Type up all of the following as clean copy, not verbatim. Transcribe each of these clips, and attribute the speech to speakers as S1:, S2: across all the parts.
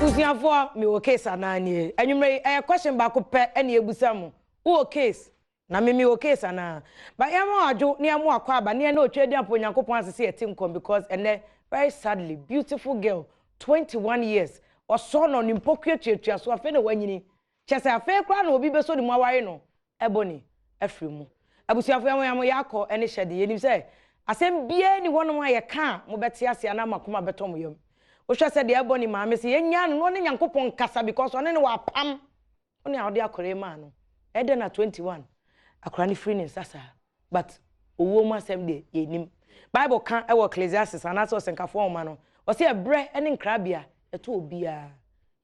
S1: Abusuafoɔ, mewɔ case anaa nie? Anwummerɛ yi, ɛyɛ question baako pɛ ɛna yɛbusa mo. Wowɔ case? Na me mewɔ case anaa? But yɛma wadwo na yɛma wakɔ aba na yɛne otwa adi ampa Onyankopɔn ase sɛ yɛte nkɔm because ɛnɛ, very sadly, beautiful girl, 21 years, ɔsɔ no ne mpokua tuatua so, afei na wanyini. Kyɛ sɛ afei koraa na obi bɛsɔ ne mu aware no, Ebony afiri mu. Abusuafo, yɛn yɛn yɛakɔ ne hyɛde. Yɛnim sɛ asɛm biara ni hɔnom a yɛka a mobɛte ase anaa mo akoma bɛtɔ mo yam. Wohwɛ sɛ deɛ Ebony maame sɛ yɛnyaa no na ɔne Nyankopɔn nkasa because ɔne no wɔ apam. Wo ne a ɔde akɔrɛ maa no. Ɛdɛn na 21 akora no firi ne nsa saa? But owuo mu asɛm deɛ yɛnnim. Bible ka wɔ Ecclesiastes anaasɛ Ɔsɛnkafoɔ nwoma no, ɔse ɛberɛ ne nkrabea ɛto obiara.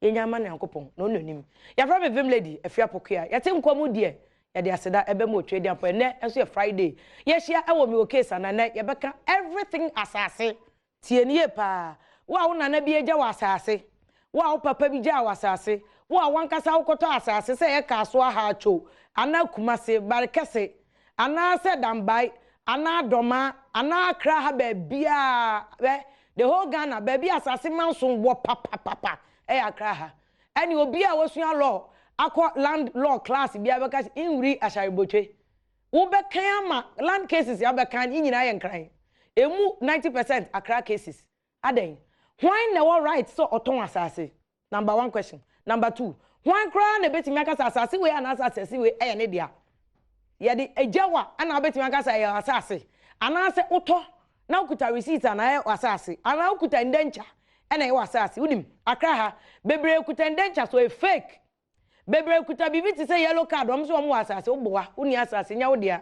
S1: Yɛnya ama Nyankopɔn na ɔno nim. Yɛfrɛ me Vim Lady Afia Pokuaa. Yɛte nkwa mu deɛ yɛde aseda ɛbɛma Otwedeampɔ. Ɛnnɛ nso yɛ Friday. Yɛahyia wɔ Mewɔ Case anaa nnɛ yɛbɛka everything asase. Tie no yie paa. Wo a wo nana bi agya wo asase, wo a wo papa bi gyaa wo asase, wo a w'ankasa wokɔtɔ asase sɛ ɛyɛ Kasoa Haatso anaa Kumase, Barekɛse, anaasɛ Dambae anaa Dɔmaa anaa Accra ha baabiara, hwɛ, the whole Ghana, baabi a asase manso wɔ papapapa ɛyɛ Accra ha. Ɛne obi a wasua law akɔ land law class biara bɛka sɛ Nwuri Asharebotwe. Wobɛkan ama land cases a wobɛkan ne nyinaa yɛ nkran. Emu 90% Accra cases. Adɛn? Hwan na ɛwɔ right sɛ ɔtɔn asase? Number one question. Number two, hwan koraa na ebetumi aka sɛ asase wei anaasɛ asase wei ɛyɛ ne dea? Yɛde agya wo a ɛna wobetumi aka sɛ ɛyɛ asase? Anaasɛ wotɔ na wokuta receipt a na ɛyɛ w'asase? Anaa wokuta indenture ɛna ɛyɛ w'asase? Wonim, Accra ha, bebree kuta indenture so ɛyɛ fake. Bebree kuta biribi te sɛ yellow card, wɔn nso wɔn wɔ asase, woboa, wonni asase, nyɛ wo dea.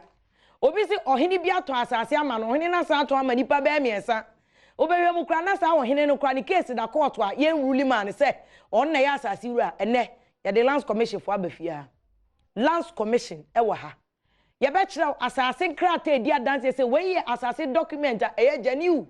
S1: Obi se ɔhene bi atɔn asase ama no, ɔhene no asan atɔn ama nnipa bɛyɛ mmiɛnsa. Wobɛhwɛ mu koraa na saa ɔhene no koraa ne case da kɔɔto a yɛn rule maa no sɛ ɔno na ɛyɛ asase wura. Ɛnnɛ, yɛde Lands Commission foɔ aba fie ha. Lands Commission wɔ ha. Yɛbɛkyerɛ wo asase nkrataa a ɛdi adanseɛ sɛ wei yɛ asase document a ɛyɛ genuine.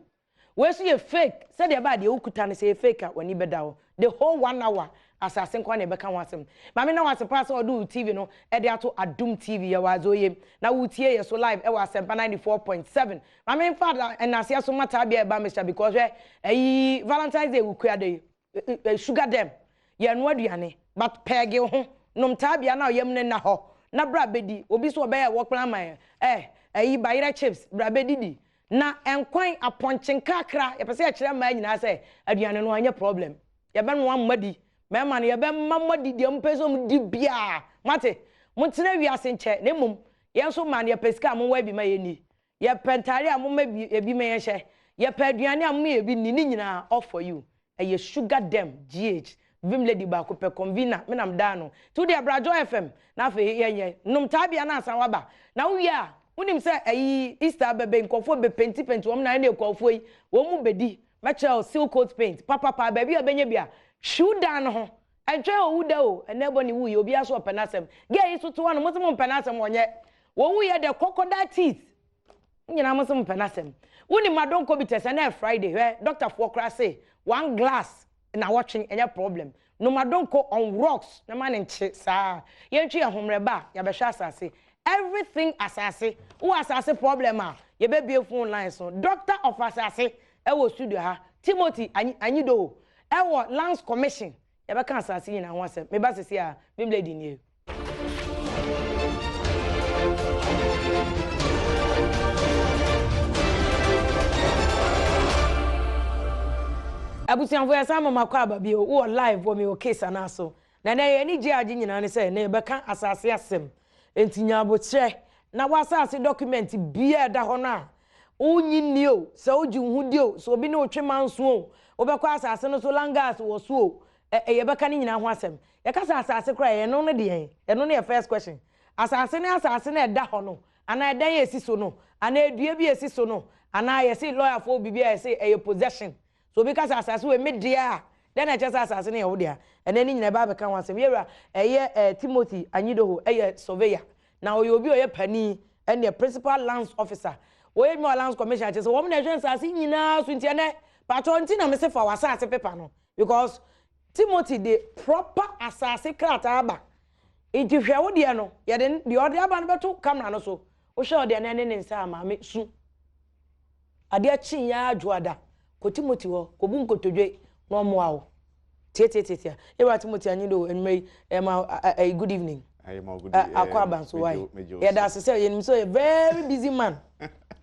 S1: Wei nso yɛ fake, sɛdeɛ ɛbɛa deɛ wokuta no sɛ ɛyɛ fake a w'ani bɛda hɔ. The whole one hour asase nko ara na yɛbɛka ho asɛm. Maame na wase paa sɛ ɔde wo TV no de ato Adom TV, yɛwɔ Adzoye na wotie yɛ so live ɛwɔ Asɛmpa 94.7. Maame mfa nnaseɛ so mma Taabea ɛba Mister because hwɛ ɛyi Valentine's Day wukuada yi sugar dɛm yɛnoa aduane but pɛɛge wo ho nom taabea na ɔyam no nna hɔ na bra bɛdi obi so ɔbɛyɛ wɔkpla ama yɛn eh ɛyi bayerɛ chips bra bɛdidi na nkwan apɔnkye nkrakra yɛpɛ sɛ yɛkyerɛ mmaa nyinaa sɛ aduane no anyɛ problem yɛbɛnoa mo adi mmarima no yɛbɛma mo adi deɛ mopɛ sɛ mo di biara moate montena wiase nkyɛ na mmom yɛn nso mmaa no yɛpɛ sika a monwae bi ma yɛnni Yɛpɛ ntaade a momma bi ebi ma yɛnhyɛ, yɛpɛ aduane a momma ebi nni, ne nyinaa all for you. Ɛyɛ sugar dɛm GH, vim lady baako pɛ, convener, me na meda ano. Nti wo deɛ bra Joy FM na afei yɛnyɛ. Nom taabea na ansa woaba. Na wowie a, wonim sɛ ayi Easter abɛbɛ yi, nkurɔfoɔ bɛ penti penti wɔn nan ne akuafoɔ yi, wɔn mu bɛdi. Mɛkyerɛ wo seal coat paint papapa, baabi a wobɛnya bi a, hwiw dan no ho. Ɛntwɛn owu da o, ɛnɛ Ebony wuiɛ, obiara nso ɔpɛ n'asɛm. Girl yi nso te hɔ no, mo se mompɛ n'asɛm, ɔnyɛ. Wɔwuiɛ the crocodile teeth. Mo nyinaa mo se mo pɛ n'asɛm. Wonim adonko bi tɛ sɛ na ɛyɛ Friday hwɛ doctor foɔ koraa se one glass nawɔtwe ɛnyɛ problem. Nom adonko on rocks na ma no nkye saa. Yɛntwe yɛn ho mmerɛ ba a yɛabɛhwɛ asase. Everything asase. Wowɔ asase problem a yɛbɛbue phone lines no. Doctor of asase ɛwɔ studio ha. Timothy Anyidoho ɛwɔ Lands Commission. Yɛbɛka asase nyinaa ho asɛm. Meba sisi a, Vim Lady nie. Abusuafo yɛsan ma makɔ aba bio wowɔ live wɔ mewɔ case anaa so na nɛ yɛn ani gye agye nyinaa ne sɛ nɛ yɛbɛka asase asɛm nti nya abokyerɛ na w'asase document biaa ɛda hɔ no a wonyi nni o sɛ wogye wo ho di o sɛ obi ne wo twe manso o wobɛkɔ asase no so langas wɔ so o ɛ yɛbɛka ne nyinaa ho asɛm Yɛka sɛ asase koraa a, ɛno ne deɛn? Ɛno ne yɛ first question. Asase ne asase no a ɛda hɔ no, anaa ɛdan a ɛsi so no, anaa dua bi a ɛsi so no, anaa yɛse lɔyafoɔ biribi a yɛse ɛyɛ possession. So obi ka sɛ asase wei me dea a, dɛn na ɛkyerɛ sɛ asase no yɛ wo dea? Ɛnɛ ne nyinaa ɛba abɛka ho asɛm. Yɛwura ɛyɛ eh, Timothy Anyidoho ɛyɛ surveyor, na ɔyɛ obi a ɔyɛ panin ɛneɛ principal lands officer. Wɔyɛ adwuma wɔ lands commission akyerɛ sɛ wɔn na ɛhwɛ nsase nyinaa so nti ɛnɛ paatɔ nti na mese fa w'asase pepa no because Timothy de proper asase krataa aba. Nti hwɛ wo deɛ no, yɛde deɛ ɔde aba no bɛto camera no so. Wohwɛ ɔdeɛ no ɛne ne nsa a maame su. Adeɛ kye yɛ ara dwoada, kɔ Timothy hɔ, kɔbu nkotodwe na ɔmmoa wo. Tiatiatiatia. Ewura Timothy Anyido, anwummerɛ yi, ɛma ɛyi good evening. Akɔ aba nso wae. Yɛda ase sɛ yɛnim sɛ ɔyɛ very busy man.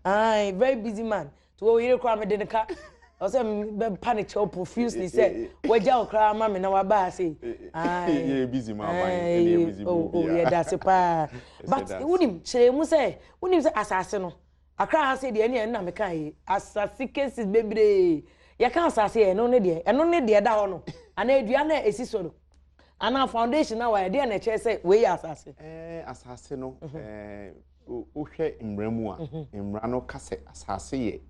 S1: Aye, very busy man. To wo yere koraa mede ne ka. Ɔsɛ bɛpa ne kyɛw profusely sɛ wagya wo koraa ma me na waba ha sei. Aye.
S2: Yɛ busy ma aban. Ɛne yɛ busy
S1: mu bia. Yɛda ase paa. But wonim kyerɛ mu sɛ wonim sɛ asase no Accra ha sei deɛ ɛne ɛno na meka yi asase cases bebree yɛka asase yɛ ɛno ne deɛ ɛno ne deɛ ɛda hɔ no anaa dua no a ɛsi so no anaa foundation na wayɛ deɛ na ɛkyerɛ sɛ wei yɛ asase.
S2: Ɛɛ asase no ɛɛ wohwɛ mmara mu a mmara no ka sɛ asase yɛ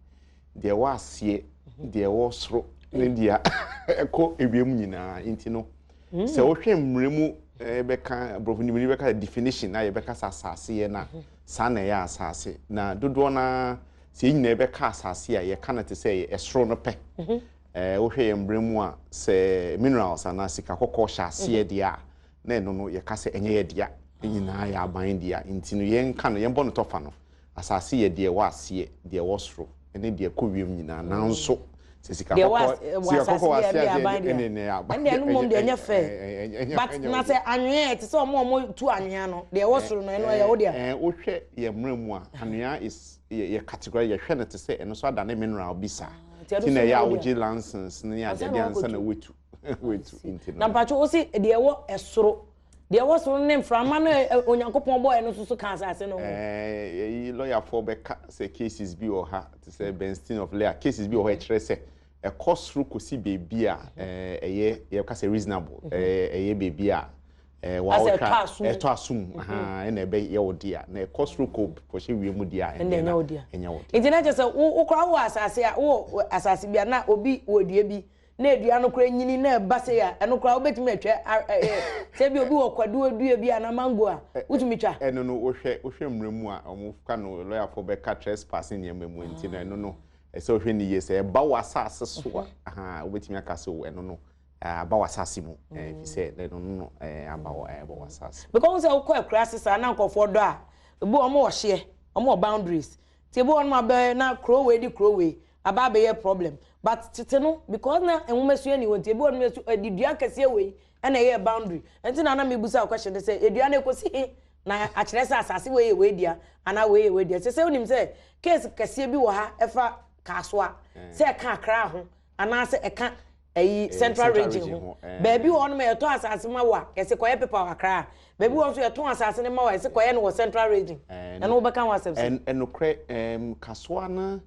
S2: deɛ ɛwɔ aseɛ deɛ ɛwɔ soro ne deɛ ɛkɔ ewiem nyinaa nti no sɛ wohwɛ mmara mu bɛka aborɔfo nimiri bɛka definition na yɛbɛka sɛ asase yɛ no a saa na ɛyɛ asase. Na dodoɔ no ara, sɛ yɛn nyinaa yɛbɛka asase a, yɛka no te sɛ ɛyɛ ɛsoro no pɛ. Ɛɛ, wohwɛ yɛn berɛ mu a, sɛ minerals anaa sika kɔkɔɔ hyɛ aseɛ deɛ a, na ɛno no yɛka sɛ ɛnyɛ yɛn dea. Ne nyinaa yɛ aban dea. Nti no yɛnka no, yɛnbɔ no tɔfa no, asase yɛ deɛ ɛwɔ aseɛ, deɛ ɛwɔ soro, ne deɛ ɛkɔ wiem nyinaa. Nanso, sɛ sika kɔkɔɔ sika kɔkɔɔ wɔ aseɛ adeɛ ɛne ne aba.
S1: Ɛnde ɛno mmom deɛ ɛnyɛ fair. But na sɛ anwea ɛte sɛ ɔmo a ɔmo tu anwea no deɛ ɛwɔ soro no ɛno ɛyɛ wo dea.
S2: Ɛɛ wohwɛ yɛn mmerɛ mu a anwea is yɛ yɛ category yɛhwɛ no te sɛ ɛno nso adane mineral bi saa. Nti na ɛyɛ a wogye license ne adeade ansa na woatu woatu nti no.
S1: Na mpakyɛw wose deɛ ɛwɔ ɛsoro Deɛ ɛwɔ soro no ne mframa no a Onyankopɔn bɔeɛ no nso so ka asase no ho.
S2: Ɛɛ, lɔyafoɔ bɛka sɛ cases bi wɔ ha te sɛ Bernstein of Leah, cases bi wɔ hɔ ɛkyerɛ sɛ ɛkɔ soro kɔsi baabi a ɛyɛ yɛka sɛ reasonable, ɛyɛ baabi a
S1: wɔawotwa
S2: ɛtɔ asom ɛna ɛbɛyɛ wo dea, na ɛkɔ soro kɔ kɔhyɛ wiem deɛ a ɛnna ɛnyɛ wo dea.
S1: Nti na kyerɛ sɛ wo koraa wowɔ asase a wowɔ asase bi a na obi wɔ dua bi na dua no koraa nyini na ɛba sei a, ɛno koraa wobɛtumi atwa sɛ bi obi wɔ kwaduo dua bi anaa mango a, wotumi twa.
S2: Ɛno no wohwɛ wohwɛ mmara mu a wɔka no lɔyafoɔ bɛka trespass ne nneɛma mu nti no ɛno no ɛsɛ wohwɛ no yie sɛ ɛba w'asase so a aha wobɛtumi aka sɛ o ɛno no aba w'asase mu ɛfiri sɛ ɛno no aba wɔ ɛba w'asase.
S1: Because wohu sɛ wokɔ akuraase saa na nkurɔfoɔ dɔ a, ebi wɔ hɔ wɔn wɔ hyeɛ, wɔn wɔ boundaries. Nti ebi wɔ hɔnom a bɛyɛ na kuro wei de kuro wei aba abɛyɛ problem but tete no because na nwomasua nni hɔ nti ebi wɔ hɔnom yɛsu ɛde dua kɛseɛ wei ɛna ɛyɛɛ boundary nti na na mebusa wo question no sɛ edua no ɛkɔsi he na akyerɛ sɛ asase wei yɛ wei dea anaa wei yɛ wei dea sɛ sɛ wonim sɛ case kɛseɛ bi wɔ ha ɛfa Kasoa sɛ ɛka Accra ho anaasɛ ɛka ɛyi central region ho baabi wɔ hɔnom a yɛtɔ asase ma wo a yɛsɛ kɔyɛ pepa wɔ Accra baabi wɔ nso yɛtɔn asase no ma wo a yɛsɛ kɔyɛ no wɔ central region ɛno wobɛka ho asɛm sɛ.
S2: Ɛnokorɛ Kasoa no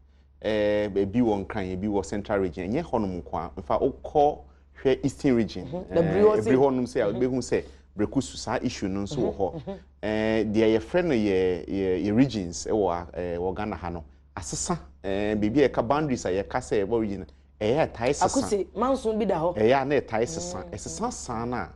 S2: ebi wɔ Nkran ebi wɔ central region ɛnyɛ hɔnom nko ara nfa wokɔ hwɛ eastern region ebiri hɔnom sɛ a wobɛhu sɛ Brekusu saa issue no nso wɔ hɔ deɛ yɛfrɛ no yɛ yɛ regions wɔ wɔ Ghana ha no asesa baabi a yɛka boundaries a yɛka sɛ ɛbɔ region ɛyɛ a ɛtae sesa.
S1: Akuse, manso bi da hɔ.
S2: Ɛyɛ a na ɛtae sesa. Ɛsesa saa no a,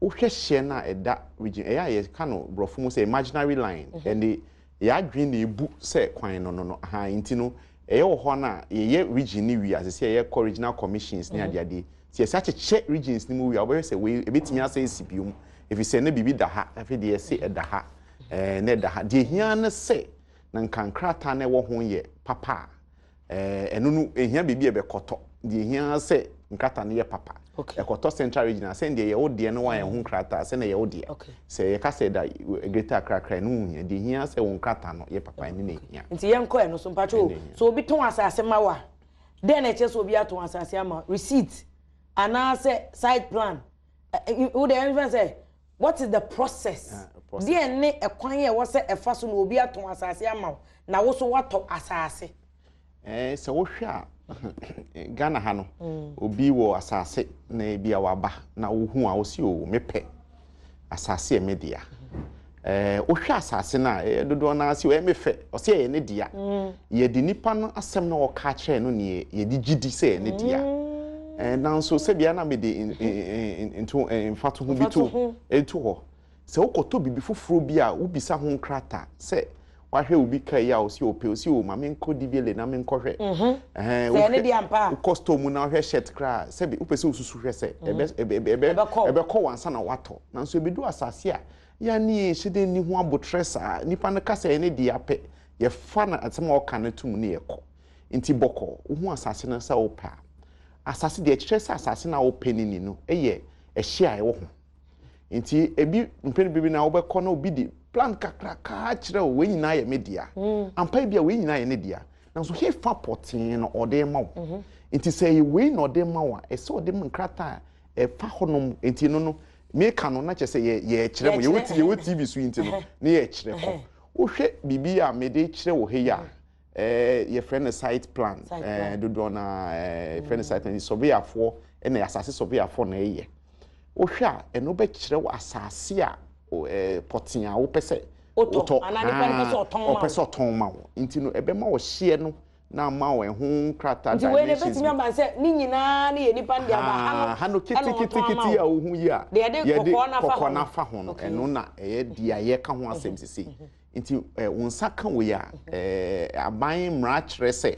S2: wohwɛ hyeɛ no a ɛda region, ɛyɛ a yɛka no borɔfo mu sɛ imaginary line, ɛnde yɛn adwene na ɛbu sɛ kwan no no no, ahaa, nti no ɛyɛ wɔ hɔ no a yɛyɛ region no wie a, seesei a yɛkɔ regional commissions ne adeade yi, sɛ yɛsan kyekyɛ regions no mu wie a, wobɛhwɛ sɛ wei ɛbɛtumi asan asi biom, ɛfiri sɛ na biribi da ha, afei deɛ yɛse ɛda ha, ɛɛ na ɛda ha. Deɛ ɛhia ara ne sɛ na nka nkrataa no a ɛwɔ ho yɛ papa a, Ɛɛ, ɛno no, ehia baabi a ɛbɛkɔtɔ. Deɛ ehia ara sɛ nkrataa no yɛ papa. Ɛkɔtɔ Central Region a, sɛdeɛ ɛyɛ wo deɛ no woayɛ ho nkrataa, sɛdeɛ ɛyɛ wo dea. Sɛ yɛka sɛ ɛda Greater Accra koraa a, ɛno ho nhia. Deɛ ehia ara sɛ wo nkrataa no yɛ papa, ɛno na ehia.
S1: Nti yɛnkɔ ɛno so. Mpakyɛ o, sɛ obi tɔn asase ma wo a, dɛn na ɛkyerɛ sɛ obi atɔn asase ama wo? Receipt anaasɛ site plan? Wo deɛ yɛmfa no sɛ, what is the process? Deɛn ne ɛkwan a ɛwɔ sɛ ɛfa so na obi atɔn asase ama wo na wo so woatɔ asase?
S2: Ɛɛ sɛ wohwɛ a Ghana ha no obi wɔ asase na ebi a waba na wohu a wosi o mepɛ asase yɛ me dea. Ɛɛ wohwɛ asase no a ɛyɛ dodoɔ no ara si o ɛyɛ me fɛ ɔsi ɛyɛ ne dea. Yɛde nipa no asɛm na ɔka kyerɛ no ne yɛde gye di sɛ ɛyɛ ne dea. Ɛɛ nanso sɛbia na mede nto mfatoho bi to to hɔ. Sɛ wokɔtɔ biribi foforɔ bi a, wobisa ho nkrataa sɛ wahwɛ obi car yi a ɔsi ɔpɛ, ɔsi o ma menkɔ DVLA na menkɔhwɛ. Ɛhɛn,
S1: Sɛ ɛne deɛ ampa a.
S2: Wokɔ store mu na wohwɛ shirt koraa a, sɛbe wopɛ sɛ wosusu hwɛ sɛ ɛbɛ ɛbɛ ɛbɛ ɛbɛkɔ wo ansa na woatɔ. Nanso ɛbɛdu asase a, yɛn ani yɛnhyɛ da nni ho aboterɛ saa. Nipa no ka sɛ ɛne deɛ apɛ, yɛfa no asɛm a ɔka no tom na yɛkɔ. Nti bɔkɔɔ, wohu asase no sɛ wopɛ a. Asase deɛ ɛkyerɛ sɛ asase no a wopɛ no ni no yɛ ɛhye a ɛwɔ ho. Nti ebi mpɛn bebree na wobɛkɔ na obi de plan kakrakaa kyerɛ wo, wei nyinaa yɛ me dea. Ampa bi a wei nyinaa yɛ ne dea. Nanso hefa pɔtee na ɔde rema wo. Nti sɛ ɛyɛ wei na ɔde rema wo a, ɛsɛ ɔde nkrataa a ɛfa hɔnom. Nti no no, meka no na kyerɛ sɛ yɛ yɛrekyerɛ mo. Yɛwɔ yɛwɔ TV so yi nti no, ne yɛrekyerɛ kɔ. Wohwɛ biribi a mede kyerɛ wɔ ha yi a, yɛfrɛ no site plan. Dodoɔ no ara yɛfrɛ no site plan. Surveyorfoɔ ɛna asase surveyorfoɔ na ɛyɛ. Wohwɛ a, ɛno bɛkyerɛ wo asase a pɔtee a wopɛ sɛ
S1: wotɔ anaa nipa no pɛ sɛ ɔtɔn ma wo.
S2: Ɔpɛ sɛ ɔtɔn ma wo. Nti no ɛbɛma wo hyeɛ no na ama wo ɛho nkrataa
S1: dimensions. Nti wei no ɛbɛtumi aba sɛ ne nyinaa no yɛ nipa no de aba ha no
S2: ha no ketekete a wohu yi a
S1: yɛde kɔkɔɔ
S2: no afa ho no, ɛno na ɛyɛ deɛ yɛka ho asɛm sesei. Nti wo nsa ka wei a, aban mmara kyerɛ sɛ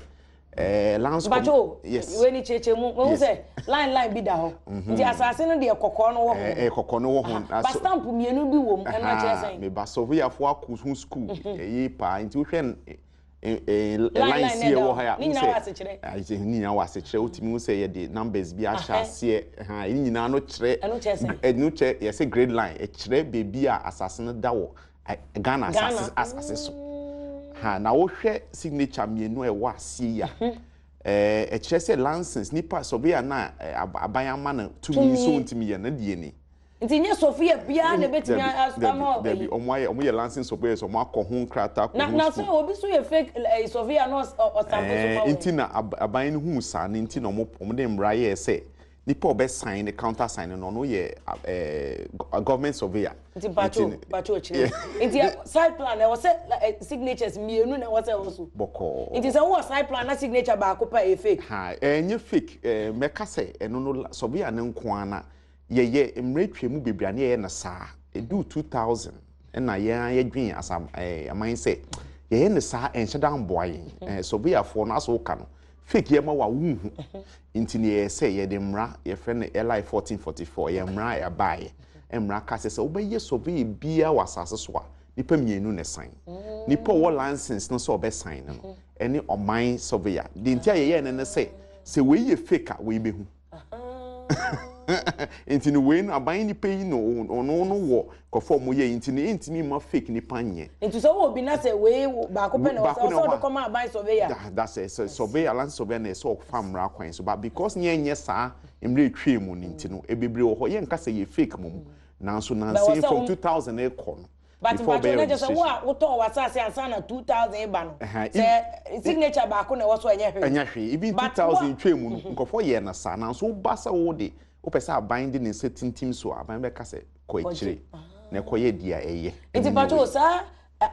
S2: lands
S1: com. Mpacho, yes. Wei ni kyerɛkyerɛ mu. Mehu sɛ line line bi da hɔ. Nti asase no deɛ kɔkɔɔ no wɔ ho.
S2: Kɔkɔɔ no wɔ ho.
S1: Ba stamp mmienu bi wɔ mu, ɛno kyerɛ sɛn?
S2: Meba surveyorfoɔ akɔ ho school, ɛyɛ paa. Nti wohwɛ line si ɛwɔ ha a,
S1: ne nyinaa wɔ asekyerɛ.
S2: Ne nyinaa wɔ asekyerɛ. Wotumi hu sɛ yɛde numbers bi ahyɛ aseɛ. Ne nyinaa no kyerɛ.
S1: Ɛno kyerɛ sɛn?
S2: Ɛno kyerɛ, yɛsɛ grade line. Ɛkyerɛ baabi a asase no da wɔ Ghana asase asase so. Ha na wohwɛ signature mmienu a ɛwɔ aseɛ yi a, ɛkyerɛ sɛ license nipa surveyor na aban ama no tumi nso ntumi yɛ no deɛ ni.
S1: Nti nye surveyor biara na ebetumi ama
S2: ɔbɛyi. Dabi, ɔmo ayɛ ɔmo yɛ license surveyors, ɔmo akɔ ho nkrataa kɔ ho
S1: school. Na sɛ obi so yɛ fake surveyor na ɔsampo so ma wɔn.
S2: Nti na aban no hu saa no nti na ɔmo ɔmo de mmara yɛɛ sɛ nipa a ɔbɛ sign ne counter sign no, ɔno yɛ government surveyor.
S1: Nti mpacho mpacho kyerɛ nti site plan ɛwɔ sɛ signatures mmienu na ɛwɔ sɛ ɛwɔ so.
S2: Bɔkɔɔ.
S1: Nti sɛ wowɔ site plan na signature baako pɛ ɛyɛ fake.
S2: Ha, ɛnyɛ fake. Mɛka sɛ ɛno no surveyor no nko ara na yɛyɛ mmerɛ atwa mu bebree a na yɛyɛ no saa. Ɛduu 2000 ɛna yɛn ara yɛdwen as aman sɛ yɛyɛ no saa ɛnhyɛ da mboa yɛn. Surveyorfoɔ no asɛ woka no fake yɛ ma wo a wonhu. Nti no yɛyɛ sɛ yɛde mmara yɛfrɛ no LI 1444, ɛyɛ mmara a ɛbaeɛ. Mmara ka sɛ sɛ wobɛyɛ survey biara wɔ asase so a, nipa mmienu na ɛsan. Nipa a ɔwɔ license no sɛ ɔbɛsan no no ɛne ɔman surveyor. Deɛ nti a yɛyɛɛ no ne sɛ, sɛ wei yɛ fake a, wei bɛhu. Nti no wei no aban nipa yi no ɔno no wɔ nkurɔfoɔ a wɔyɛ yi nti no ɛntumi mma fake nipa nyɛ.
S1: Nti sɛ wowɔ bi na sɛ wei baako pɛ na ɛwɔ sɛ ɔsɛ ɔde kɔma aban surveyor.
S2: That's it. Sɛ surveyor, land surveyor na ɛsɛ ɔfa mmara kwan so, but because ne yɛnyɛ saa mmerɛ ɛtwaa mu no nti no bebree wɔ hɔ yɛnka sɛ yɛ fake mmom, nanso nansa yi from 2000 rekɔ no
S1: But mpakyɛw na kyerɛ sɛ wo a wotɔɔ w'asase ansa na 2000 reba no, sɛ signature baako na ɛwɔ so a ɛnyɛ hwee.
S2: Ɛnyɛ hwee. Even 2000 twaa mu no, nkurɔfoɔ yɛɛ no saa. Nanso woba sɛ wo de, wopɛ sɛ aban de ne nsa tintim so a, aban bɛka sɛ kɔ akyire na kɔyɛ deɛ ɛyɛ.
S1: Nti mpakyɛw saa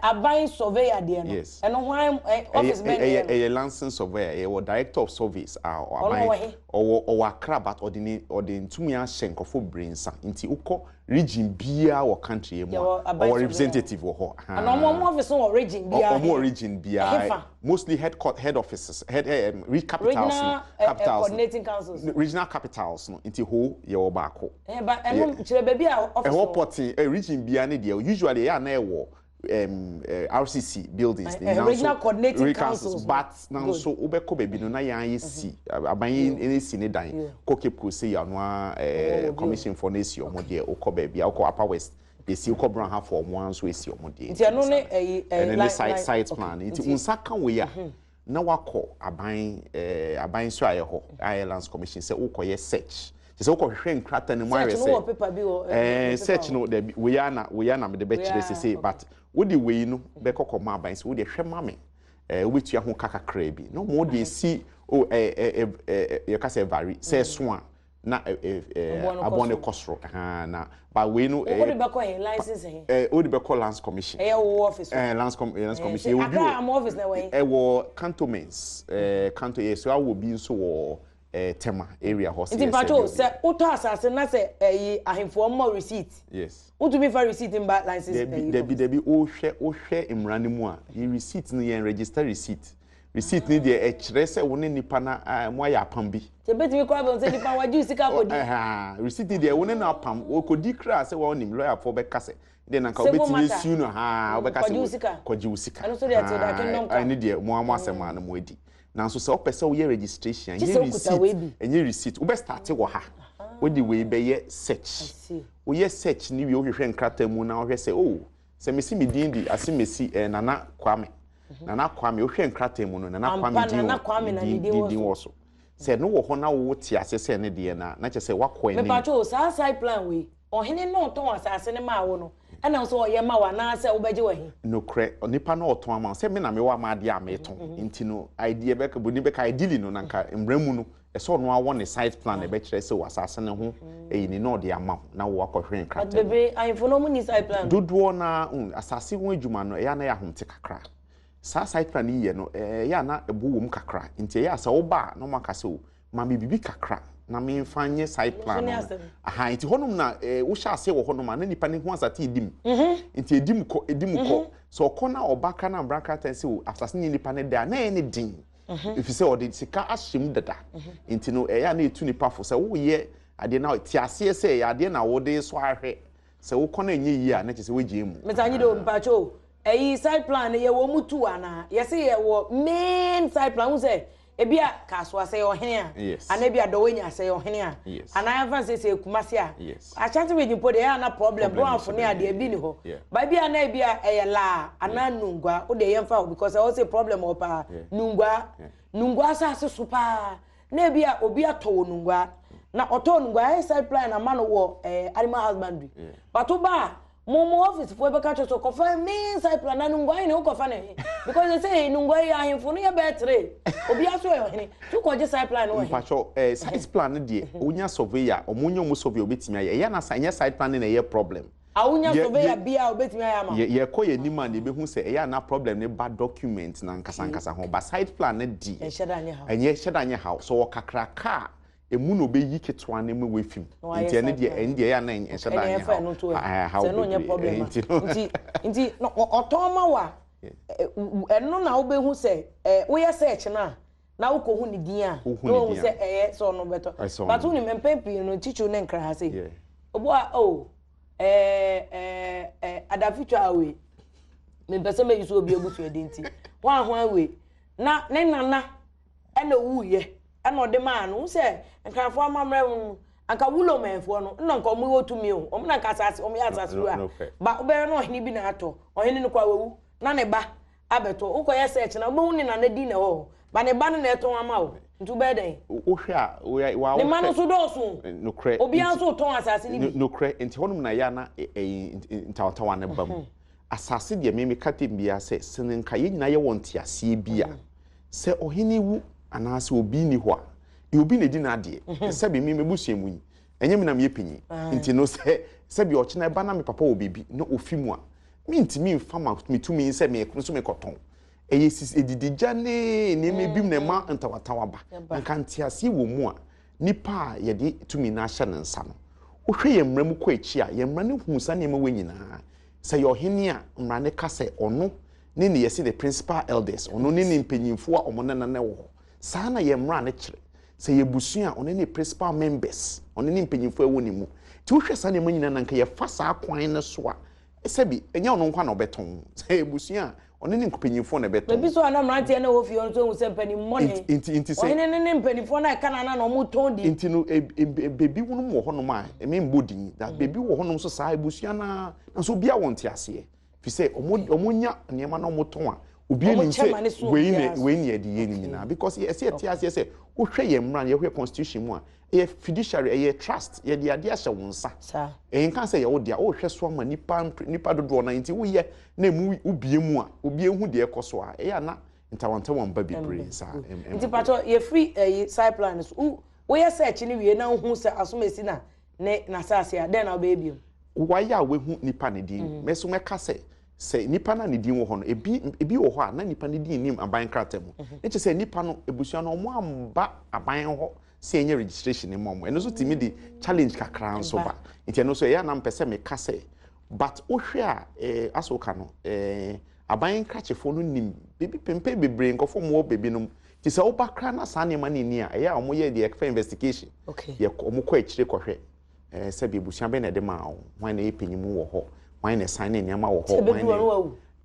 S1: aban surveyor deɛ no, ɛno hwan office bɛn na ɛyɛ no?
S2: Ɛyɛ licensed surveyor, ɛyɛ wɔ director of surveys a aban. Ɔno wɔ he? Ɔwɔ ɔwɔ Accra but ɔde ne ɔde ntumi ahyɛ nkurɔfoɔ bebree nsa. Nti wokɔ region biara wɔ country yi mu a, ɔwɔ representative wɔ hɔ.
S1: Ana ɔmo ɔmo office no wɔ region biara?
S2: Ɔmo wɔ region biara. Mostly head head offices, head eh, capitals no.
S1: Regional
S2: capitals
S1: coordinating councils.
S2: Regional capitals no. Nti ho yɛwɔ baako.
S1: Eh, ba ɛno kyerɛ baabi a office
S2: wɔ. Ɛhɔ pɔtee, region biara ne deɛ usually ɛyɛ a na ɛwɔ RCC buildings
S1: ne nanso regional coordinating councils,
S2: but nanso wobɛkɔ baabi no na yɛn ayɛ si aban yi si ne dan kɔ Cape Coast sɛ yɛ ano a commission for no esi ɔmo deɛ, wokɔ baabi a wokɔ Upper West esi, wokɔ Brong Ahafo ɔmo ara nso esi ɔmo deɛ.
S1: Nti ɛno ne ɛyi
S2: ɛno ne site site plan. Nti nsa ka wei a na wakɔ aban aban so ayɛ hɔ ayɛ Lands Commission sɛ wokɔyɛ search, kyerɛ sɛ wokɔhwehwɛ nkrataa no mu ayɛ
S1: sɛ
S2: ɛɛ search no dɛbi wei ana wei ana mede bɛkyerɛ sese, but wode wei no bɛkɔ kɔma aban sɛ wode hwɛ ma me, wobɛtua ho ka kakraa bi na ɔmo de esi o ɛɛ ɛɛ ɛɛ yɛka sɛ vary sɛ ɛso a na aboɔ no kɔ soro na ba wei no.
S1: Wode bɛkɔ he license he?
S2: Wode bɛkɔ Lands Commission.
S1: Ɛyɛ wo office?
S2: Lands Commission.
S1: Ɛwɔ bi wɔ office na ɛwɔ he?
S2: Ɛwɔ Cantonments, Canto yɛ so awɔ bi nso wɔ Tema area hɔ.
S1: Nti mpacho sɛ wotɔ asase na sɛ ɛyi ahemfoɔ mmɔ receipt.
S2: Yes.
S1: Wotumi fa receipt mba license?
S2: Dabi dabi dabi, wohwɛ wohwɛ mmara no mu a, yɛ receipt no yɛn register receipt. Receipt ni deɛ ɛkyerɛ sɛ wo ne nipa na mo ayɛ apam bi.
S1: Sɛ betumi kɔ abɛn sɛ nipa wagye sika akɔdi.
S2: Receipt ni deɛ wo ne no apam wɔkɔdi kra sɛ wɔn lawyer foɔ bɛka sɛ deɛ nanka wobɛtumi esiw no ha, wobɛka sɛ kɔgye wo sika.
S1: Ɛno nso deɛ te da kingdom come.
S2: Ɛne deɛ mo asɛm a na mo adi. Nanso sɛ wopɛ sɛ woyɛ registration a,
S1: Gye
S2: ɛnyɛ
S1: sɛ wokuta wei
S2: receipt,
S1: bi.
S2: ɛnyɛ receipt. Wobɛ start wɔ ha. Wode wei bɛyɛ search.
S1: I see.
S2: Woyɛ search no wie, wohwehwɛ nkrataa mu na wohwɛ sɛ, oh, sɛ mesi me din de Asemesi eh, Nana Kwame. Nana Kwame, wohwɛ nkrataa mu no, Nana
S1: Ampa,
S2: Kwame din
S1: Nana
S2: wɔ,
S1: Kwame na ne
S2: din,
S1: din
S2: din,
S1: wɔ
S2: din
S1: so.
S2: wɔ so. Sɛ ɛno wɔ hɔ na wote aseɛ sɛ ɛne deɛ no a, na kyerɛ sɛ woakɔ anim.
S1: Mepatwo o, saa site plan wei, ɔhene no a ɔtɔn asase no maa wo no, ɛna wo sɛ ɔyɛ ma wo anaasɛ wobɛgye wɔ he?
S2: Nokorɛ, nipa no a ɔtɔn ama wo, sɛ me na mewɔ ama adeɛ a metɔn, nti no, idea bɛka, buroni bɛka ideally no, na nka mmara mu no, ɛsɛ ɔno ara wɔ ne site plan a ɛbɛkyerɛ sɛ wɔ asase no ho ɛyi ni na ɔde ama wo na wo akɔhwɛ
S1: But
S2: nkrataa mu.
S1: bebree, ahemfo no ɔmo nni site plan o.
S2: Dodoɔ no ara, asase ho adwuma no, ɛyɛ a na ɛyɛ ahomte kakra. Saa site plan yi yɛ no, ɛyɛ a na ɛbo wɔ mu kakra, nti ɛyɛ a sɛ woba a na wɔaka sɛ o, ma me biribi kakra na memfa nyɛ site
S1: Ɛno nso
S2: plan
S1: ne
S2: no.
S1: asɛm.
S2: Aha, nti hɔnom na wohyɛ aseɛ wɔ hɔnom a na nipa no ho asate edi mu. Nti edi mu kɔ, edi mu kɔ. Sɛ ɔkɔ na ɔba kra na mbra krataa sɛ o, asase no nyɛ nipa no dɛ a, na ɛyɛ ne den. Ɛfiri sɛ ɔde sika ahyɛ mu dada. Nti no ɛyɛ a na ɛtu nipa fo sɛ woyɛ adeɛ na te aseɛ sɛ ɛyɛ adeɛ na wode sɔ ahwɛ. Sɛ wokɔ na ɛnyɛ yie a na kyerɛ sɛ woagyae mu.
S1: Mr. Anyido, mpakyɛ o, ɛyi site plan no yɛwɔ mu two anaa? Yɛse yɛwɔ main site plan, wohu sɛ ebi a Kasoa sɛ yɛ ɔhene a, anaa ebi a Dɔwɛnya sɛ yɛ ɔhene a, anaa yɛmfa no sɛ sɛ yɛ Kumasi a, Ashanti region mpo deɛ ɛyɛ a na problem, Boafo ne adeɛ ebi ni hɔ. But ebi a na ebi a ɛyɛ Laa anaa Nungua, wo deɛ yɛmfa hɔ because ɛhɔ sɛ problem wɔ paa, Nungua, Nungua asase so paa, na ebi a obi atɔ wɔ Nungua, na ɔtɔɔ Nungua, ɛyɛ site plan ama no wɔ eh, animal husbandry. But wo ba a, mo mo office foɔ bɛka kyerɛ sɛ kɔfa main site plan na Nungua hene wokɔfa ne he? Because they say Nungua yi ahemfo no yɛ bɛyɛ tere, obiara so yɛ ɔhene, so kɔgye site plan no wɔ he?
S2: Mpakyɛw, eh, site plan no deɛ, wonya surveyor, ɔmo nya ɔmo survey a obetumi ayɛ. Ɛyɛ na sa, ɛnyɛ site plan no na ɛyɛ problem.
S1: A wonya surveyor bia a obetumi ayɛ ama wo.
S2: Yɛkɔ yɛn anim a na yɛbɛhu sɛ ɛyɛ a na problem no ba document no ankasa ankasa ho, but site plan no deɛ,
S1: Ɛnhyɛ da nyɛ haw.
S2: ɛnyɛ hyɛ da nyɛ haw. Sɛ ɔwɔ kakraka a, emu na ɔbɛyi ketewa no ma wafi mu.
S1: Na wayɛ
S2: Nti ɛno
S1: site
S2: deɛ,
S1: plan.
S2: ɛno deɛ ɛyɛ a na ɛnhyɛ da
S1: Ɛnna
S2: nyɛ
S1: yɛmfa
S2: haw.
S1: ɛno nto ɛ.
S2: Ɛhaw
S1: Sɛ ɛno nyɛ
S2: bebree.
S1: problem a.
S2: Nti no.
S1: Nti, nti no, ɔtɔn ma wo a, ɛno na wobɛhu sɛ, woyɛ search no a, na wokɔhu ne din a,
S2: Wohu
S1: na
S2: ne
S1: wahu
S2: din a.
S1: sɛ ɛyɛ sɛ ɔno bɛtɔ.
S2: Ɛsɛ
S1: But
S2: ɔno.
S1: wonim, mpɛn pii no, titiriw ne Nkran ha sei, obi wɔ ha, oh, Adafitwa wei, mempɛ sɛ mɛyi so obi abusua din nti, hwan hwan wei, na ne nana ɛna owuiɛ, ɛna ɔde maa no. Wohu sɛ Nkranfoɔ amammerɛ mu no, anka Wulomɛnfoɔ no, nna nka wɔn wɔ tumi o, wɔn na nka asase, wɔn yɛ asase wura. Ba wobɛhwɛ na ɔhene bi na atɔ, ɔhene no koraa wawu, na ne ba abɛtɔ. Wokɔyɛ search na wobɛhu ne nana din na ɛwɔ hɔ, ba ne ba no na ɛtɔn ama wo, nti wobɛyɛ dɛn?
S2: Wohwɛ a, woyɛ, wa
S1: Ne mma no
S2: wohwɛ.
S1: nso dɔɔso o.
S2: Nokorɛ,
S1: Obiara
S2: nti,
S1: nso retɔn asase no bi.
S2: Nokorɛ, nti hɔnom na ɛyɛ a na ɛyi ntawantawa no ba mu. Asase deɛ, me meka tem biara sɛ, sɛ nka yɛn nyinaa yɛwɔ nteaseɛ bi a, sɛ ɔhene wu anaasɛ obi nni hɔ a, ɛyɛ obi na ɛdi n'adeɛ. Sɛbi me m'abusua mu yi, ɛnyɛ me na meyɛ panyin. Nti no sɛ sɛbi ɔkyena ɛba na me papa wɔ biribi na ofi mu a, mentumi mfa ma me tumi sɛ me nso mekɔtɔn. Ɛyɛ sisi adidigya ne nneɛma bi na ɛma ntawatawa ba. Na nka nteaseɛ wɔ mu a, nipa a yɛde tumi no ahyɛ ne nsa no, wohwɛ yɛn mmara mu kɔ akyi a, yɛn mmara no hu saa nneɛma wei nyinaa. Sɛ yɛ ɔhene a, mmara no ka sɛ ɔno ne ne yɛse the principal elders, ɔno ne ne mpanyinfoɔ a wɔn nana wɔ hɔ. Saa na yɛn mmara no kyerɛ. Sɛ yɛ abusua a, ɔno ne principal members, ɔno ne mpanyinfoɔ a ɛwɔ ne mu. Nti wohwɛ saa nneɛma nyinaa na nka yɛfa saa kwan no so a, sɛbi, ɛnyɛ ɔno nko na ɔbɛtɔn. Sɛ yɛ abusua a, ɔno ne mpanyinfoɔ na ɛbɛtɔn.
S1: Ebi so a na mmeranteɛ no wɔ fie hɔ nso ehu sɛ mpanimɔne.
S2: Nti sɛ
S1: ɔhene ne ne mpanimfoɔ no a ɛka no na wɔn tɔn di.
S2: Nti no, beebi wɔnom wɔ hɔnom a, ɛmi mbɔ din, na beebi wɔ hɔnom nso saa abusua naa, nanso obiara wɔ nteaseɛ. Fi sɛ ɔmo nya nneɛma na ɔmo tɔn a, obiara nim sɛ wei na wei na yɛde yɛ ne nyinaa because ɛsɛ yɛte aseɛ sɛ wohwɛ yɛn mmara no, yɛhwɛ constitution mu a, ɛyɛ fiduciary, ɛyɛ trust, yɛde adeɛ ahyɛ wo nsa. Ɛyɛ nka sɛ yɛwo dea, wohwɛ so ama nipa nipa dodoɔ na nti woyɛ na emu wobie mu a, obi ehu deɛ ɛkɔ so a, ɛyɛ ana ntawantawa mba bebree saa.
S1: Nti patro yɛfiri ɛyi side plan so, woyɛ search no wie na wohu sɛ asom esi na ne n'asase a, dɛn na wobɛyɛ bio?
S2: Wayɛ a wahu nipa ne din. Mɛ so mɛka sɛ sɛ nipa na ne din wɔ hɔ no, ebi ebi wɔ hɔ a na nipa ne din nim aban krataa mu. Ne kyerɛ sɛ nipa no ebusua no ɔmo amba aban hɔ sɛ ɛnyɛ registration ne mu ɔmo. Ɛno nso tumi de challenge kakra nso ba. Nti ɛno nso ɛyɛ a na mpɛ sɛ meka sɛ but wohwɛ a asɛ woka no aban nkrakyefoɔ no nim beebi pempɛ bebree nkɔfo ɔmo wɔ beebi nom. Nti sɛ woba koraa na saa nneɛma no nni a, ɛyɛ a ɔmo yɛ deɛ yɛfrɛ investigation. Yɛ ɔmo kɔ akyire kɔhwɛ. Sɛbi abusua bɛn na ɛde maa wo, hwan na ɛyɛ panyin mu wɔ hɔ, hwan na ɛsan ne nneɛma wɔ hɔ, hwan